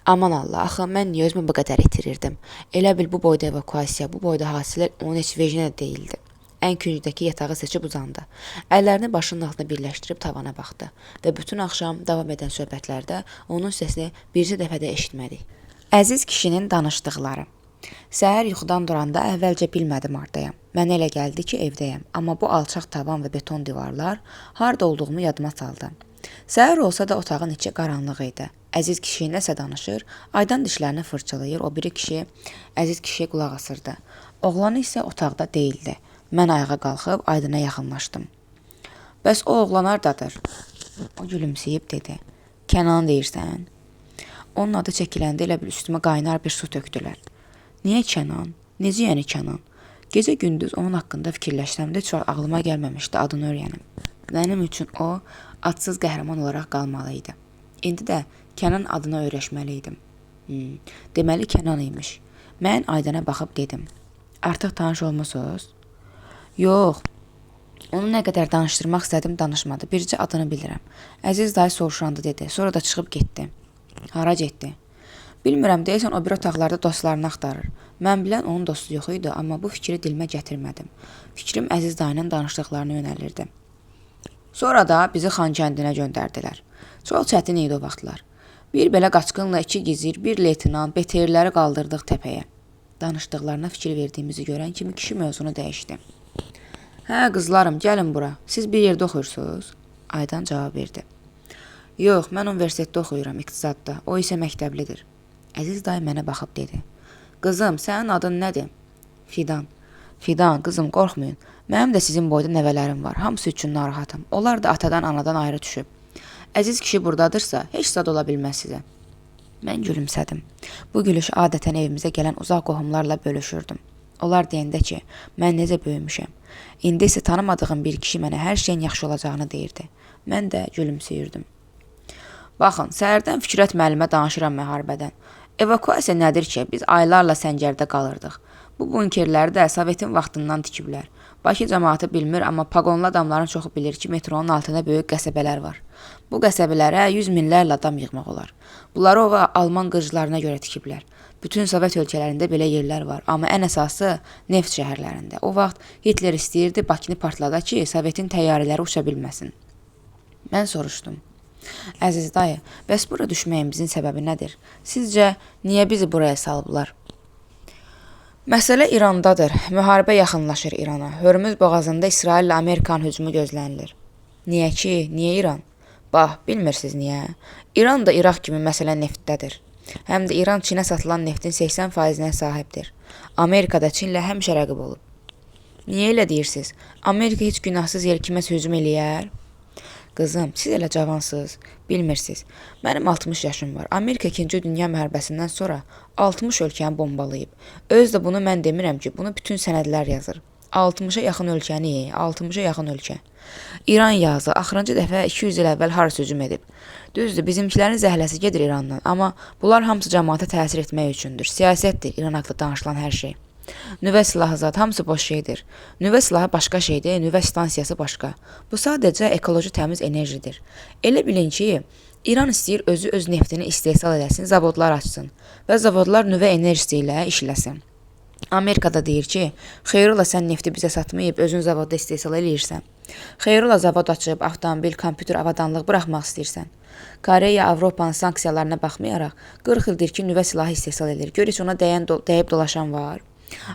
Speaker 2: Aman Allah, axı mən niyə özümü bu qədər itirirdim? Elə bil bu boyda evakuasiya, bu boyda hadisələr onun heç vecnə də deyildi. Ən küncdəki yatağı seçib uzandı. Əllərini başının altına birləşdirib tavana baxdı və bütün axşam davam edən söhbətlərdə onun səsini bircə dəfə də eşitmədik. Əziz kişinin danışdıqları. Səhər yuxudan duranda əvvəlcə bilmədim hardayam. Mənə elə gəldi ki, evdəyəm, amma bu alçaq tavan və beton divarlar harda olduğumu yadıma saldı. Səhər olsa da otağın içi qaranlıq idi. Əziz kişi nəsə danışır, Aydan dişlərini fırçalayır, o biri kişi Əziz kişiyə qulaq asırdı. Oğlanı isə otaqda deyildi. Mən ayağa qalxıb Aydına yaxınlaşdım. Bəs o oğlan hardadır? O gülümsəyib dedi. Kənan deyirsən? Onun adı çəkiləndə elə bil üstümə qaynar bir su tökdülər. Niyə Kənan? Necə yəni Kənan? Gecə gündüz onun haqqında fikirləşsəm də heç vaxt ağlıma gəlməmişdi adını öyrənim. Mənim üçün o adsız qəhrəman olaraq qalmalı idi. İndi də Kənan adına öyrəşməli idim. Deməli Kənan imiş. Mən Aydana baxıb dedim. Artıq tanış olmusunuz? Yox. Onu nə qədər danışdırmaq istədim, danışmadı. Bircə adını bilirəm. Əziz dayı soruşanda dedi. Sonra da çıxıb getdi. Hara getdi? Bilmirəm, deyəsən o biri otaqlarda dostlarını axtarır. Mən bilən onun dostu yox idi, amma bu fikri dilimə gətirmədim. Fikrim Əziz dayının danışdıqlarına yönəlirdi. Sonra da bizi Xankəndinə göndərdilər. Çox çətin idi o vaxtlar. Bir belə qaçqınla 2 gizir, bir leytenant, BTR-ləri qaldırdıq təpəyə. Danışdıqlarına fikir verdiyimizi görən kimi kişi mövzunu dəyişdi. Hə, qızlarım, gəlin bura. Siz bir yerdə oxuyursunuz? Aydan cavab verdi. Yox, mən universitetdə oxuyuram, iqtisadda. O isə məktəblidir. Əziz dayı mənə baxıb dedi. Qızım, sənin adın nədir? Fidan. Fidan, qızım, qorxmayın. Mənim də sizin boyda nəvələrim var. Hamısı üçün narahatım. Onlar da atadan, anadan ayrı düşüb. Əziz kişi burdadırsa, heç zad ola bilməz sizə. Mən gülümsədim. Bu gülüşü adətən evimizə gələn uzaq qohumlarla bölüşürdüm. Onlar deyəndə ki, mən necə böyümüşəm. İndi isə tanımadığım bir kişi mənə hər şeyin yaxşı olacağını deyirdi. Mən də gülümsəyirdim. Baxın, səhərdən Fikrət müəllimə danışıram müharibədən. Evakuasiya nədir ki, biz aylarla səngərdə qalırdıq. Bu bunkerləri də Sovetin vaxtından tikiblər. Bakı cəmaatı bilmir, amma paqonlu adamların çoxu bilir ki, metronun altında böyük qəsəbələr var. Bu qəsəbələrə 100 minlərlə adam yığmaq olar. Bunları o Alman qırıcılarına görə tikiblər. Bütün Sovet ölkələrində belə yerlər var, amma ən əsası neft şəhərlərində. O vaxt Hitler istəyirdi Bakını partlada ki, Sovetin təyyarələri uça bilməsin. Mən soruşdum. Əziz dayı, bəs bura düşməyimizin səbəbi nədir? Sizcə niyə bizi buraya salıblar? Məsələ İrandadır. Müharibə yaxınlaşır İrana. Hörmüz boğazında İsraillə Amerikanın hücumu gözlənilir. Niyə ki? Niyə İran? Bax, bilmirsiniz niyə? İran da İraq kimi məsələ neftdədir. Həm də İran Çinə satılan neftin 80%-nə sahibdir. Amerika da Çinlə həmişə rəqib olub. Niyə elə deyirsiniz? Amerika heç günahsız yer kiməsə hücum eləyər? Qızım, siz elə cavansınız, bilmirsiniz. Mənim 60 yaşım var. Amerika 2-ci Dünya müharibəsindən sonra 60 ölkəni bombalayıb. Özü də bunu mən demirəm ki, bunu bütün sənədlər yazır. 60-a yaxın ölkəni, 60-a yaxın ölkə. İran yazı axırıncı dəfə 200 il əvvəl harasa hücum edib. Düzdür, bizimkilərin zəhləsi gedir İrandan, amma bunlar hamısı cəmaata təsir etmək üçündür. Siyasətdir İran haqqında danışılan hər şey. Nüvə silahı zat hamısı boş şeydir. Nüvə silahı başqa şeydir, nüvə stansiyası başqa. Bu sadəcə ekoloji təmiz enerjidir. Elə bilin ki, İran istəyir özü öz neftini istehsal eləsin, zavodlar açsın və zavodlar nüvə enerjisi ilə işləsin. Amerikada deyir ki, xeyir ola sən nefti bizə satmayıb özün zavodda istehsal eləyirsən. Xeyir ola zavod açıb avtomobil, kompüter, avadanlıq buraxmaq istəyirsən. Koreya Avropanın sanksiyalarına baxmayaraq 40 ildir ki, nüvə silahı istehsal edir. Gör heç ona dəyib dolaşan var.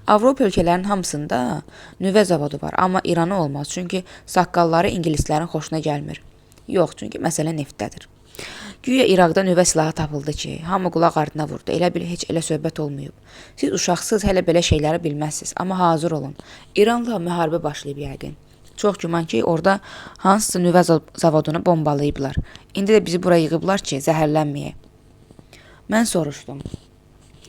Speaker 2: Avropa ölkələrinin hamısında nüvə zavodu var, amma İrana olmaz, çünki saqqalları ingilislərin xoşuna gəlmir. Yox, çünki məsələ neftdədir. Güya İraqda nüvə silahı tapıldı ki, hamı qulaq ardına vurdu. Elə bil heç elə söhbət olmayıb. Siz uşaqsız hələ belə şeyləri bilməzsiniz, amma hazır olun. İranla müharibə başlayıb yəqin. Çox güman ki, orada hansısa nüvə zavodunu bombalayıblar. İndi də bizi bura yığıblar ki, zəhərlənməyək. Mən soruşdum.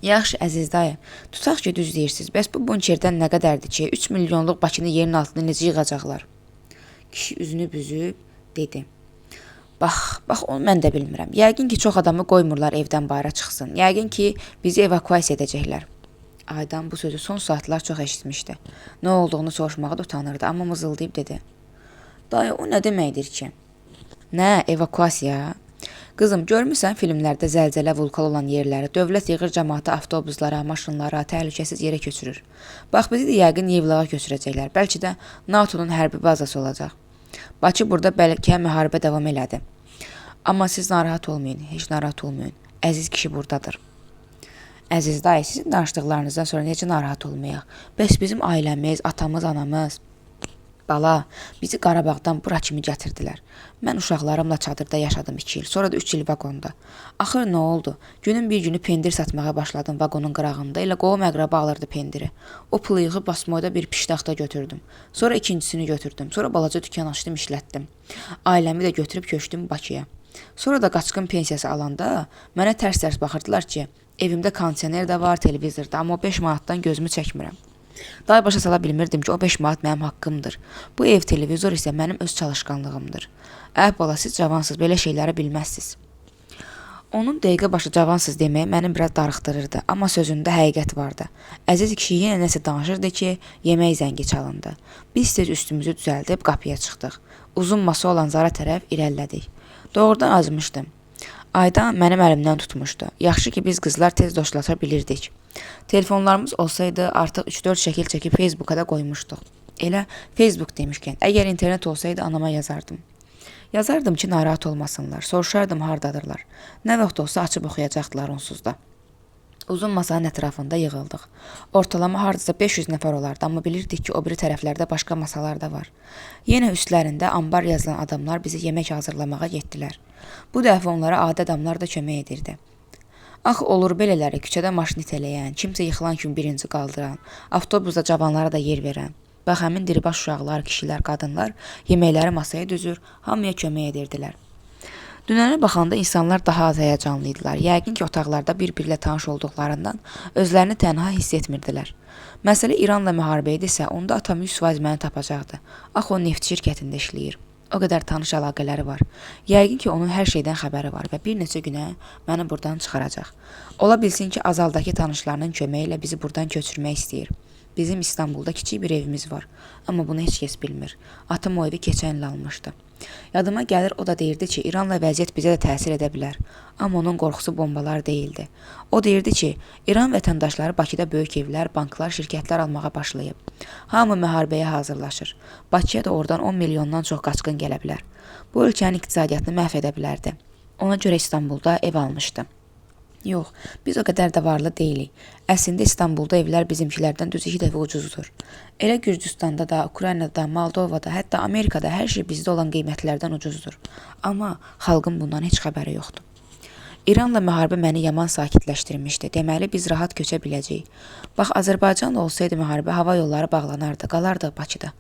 Speaker 2: Yaxşı, əziz dayı, tutaq ki, düz deyirsiniz. Bəs bu bunkerdən nə qədərdir ki, 3 milyonluq Bakını yerin altında necə yığacaqlar? Kişi üzünü büzüb dedi. Bax, bax, onu mən də bilmirəm. Yəqin ki, çox adamı qoymurlar evdən bayıra çıxsın. Yəqin ki, bizi evakuasiya edəcəklər. Aydan bu sözü son saatlar çox eşitmişdi. Nə olduğunu soruşmağa da utanırdı, amma mızıldayıb dedi. Dayı, o nə deməkdir ki? Nə, evakuasiya? Qızım, görmüsən filmlərdə zəlzələ, vulkan olan yerləri, dövlət yığır cəmaatı avtobuslara, maşınlara, təhlükəsiz yerə köçürür. Bax, bizi də yəqin Yevlağa köçürəcəklər. Bəlkə də NATO-nun hərbi bazası olacaq. Bakı burada bəlkə müharibə davam elədi. Amma siz narahat olmayın, heç narahat olmayın. Əziz kişi buradadır. Əziz dayı, sizin danışdıqlarınızdan sonra necə narahat olmayaq? Bəs bizim ailəmiz, atamız, anamız? Bala, bizi Qarabağdan bura kimi gətirdilər. Mən uşaqlarımla çadırda yaşadım 2 il, sonra da 3 il vaqonda. Axır nə oldu? Günün bir günü pendir satmağa başladım vaqonun qırağında. Elə qohum-əqraba alırdı pendiri. O pulu yığıb basmoyda bir piştaxta götürdüm. Sonra ikincisini götürdüm. Sonra balaca dükan açdım, işlətdim. Ailəmi də götürüb köçdüm Bakıya. Sonra da qaçqın pensiyası alanda mənə tərs-tərs baxırdılar ki, evimdə kondisioner də var, televizor da, amma o 5 manatdan gözümü çəkmirəm. Daha başa sala bilmirdim ki, o 5 manat mənim haqqımdır. Bu ev, televizor isə mənim öz çalışqanlığımdır. Əh bala, siz cavansız, belə şeyləri bilməzsiz. Onun dəqiqə başı cavansız deməyi məni biraz darıxdırırdı, amma sözündə həqiqət vardı. Əziz kişi yenə nəsə danışırdı ki, yemək zəngi çalındı. Biz tez üstümüzü düzəldib qapıya çıxdıq. Uzun masa olan zara tərəf irəlilədik. Doğrudan acmışdım. Aydan mənim əlimdən tutmuşdu. Yaxşı ki, biz qızlar tez dostlaşa bilirdik. Telefonlarımız olsaydı artıq 3-4 şəkil çəkib Facebooka da qoymuşduq. Elə Facebook demişkən, əgər internet olsaydı anama yazardım. Yazardım ki, narahat olmasınlar. Soruşardım hardadırlar. Nə vaxt olsa açıb oxuyacaqdılar onsuz da. Uzun masanın ətrafında yığıldıq. Ortalama hardasa 500 nəfər olardı, amma bilirdik ki, o biri tərəflərdə başqa masalar da var. Yenə üstlərində ambar yazılan adamlar bizi yemək hazırlamağa getdilər. Bu dəfə onlara adi adamlar da kömək edirdi. Axı olur belələri, küçədə maşın itələyən, kimsə yıxılan kimi birinci qaldıran, avtobusda cavanlara da yer verən. Bax, həmin diribaş uşaqlar, kişilər, qadınlar yeməkləri masaya düzür, hamıya kömək edirdilər. Dünənə baxanda insanlar daha az həyəcanlı idilər. Yəqin ki, otaqlarda bir-birilə tanış olduqlarından özlərini tənha hiss etmirdilər. Məsələ İranla müharibə idisə, onda atam 100% məni tapacaqdı. Axı o neft şirkətində işləyir. O qədər tanış əlaqələri var. Yəqin ki, onun hər şeydən xəbəri var və bir neçə günə məni buradan çıxaracaq. Ola bilsin ki, Azaldakı tanışlarının köməyi ilə bizi buradan köçürmək istəyir. Bizim İstanbulda kiçik bir evimiz var, amma bunu heç kəs bilmir. Atam o evi keçən il almışdı. Yadıma gəlir, o da deyirdi ki, İranla vəziyyət bizə də təsir edə bilər. Amma onun qorxusu bombalar deyildi. O deyirdi ki, İran vətəndaşları Bakıda böyük evlər, banklar, şirkətlər almağa başlayıb. Hamı müharibəyə hazırlaşır. Bakıya da oradan 10 milyondan çox qaçqın gələ bilər. Bu ölkənin iqtisadiyyatını məhv edə bilərdi. Ona görə İstanbulda ev almışdı. Yox, biz o qədər də varlı deyilik. Əslində İstanbulda evlər bizimkilərdən düz 2 dəfə ucuzdur. Elə Gürcüstanda da, Ukraynada, Moldovada, hətta Amerikada hər şey bizdə olan qiymətlərdən ucuzdur. Amma xalqın bundan heç xəbəri yoxdur. İranla müharibə məni yaman sakitləşdirmişdi. Deməli, biz rahat köçə biləcəyik. Bax, Azərbaycanla olsaydı müharibə, hava yolları bağlanardı, qalardıq Bakıda.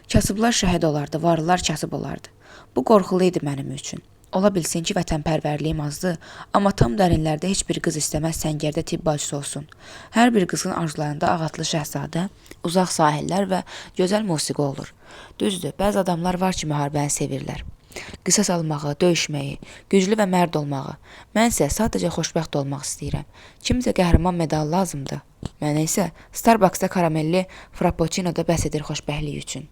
Speaker 2: Kasıblar şəhid olardı, varlılar kasıb olardı. Bu qorxulu idi mənim üçün. Ola bilsin ki, vətənpərvərliyim azdı, amma tam dərinlərdə heç bir qız istəməz səngərdə tibb bacısı olsun. Hər bir qızın arzularında ağatlı şəhzadə, uzaq sahillər və gözəl musiqi olur. Düzdür, bəzi adamlar var ki, müharibəni sevirlər. Qisas almağı, döyüşməyi, güclü və mərd olmağı. Mən isə sadəcə xoşbəxt olmaq istəyirəm. Kimsə qəhrəman medalı lazımdır. Mənə isə Starbucksda karamelli frappuccino da bəs edir xoşbəxtlik üçün.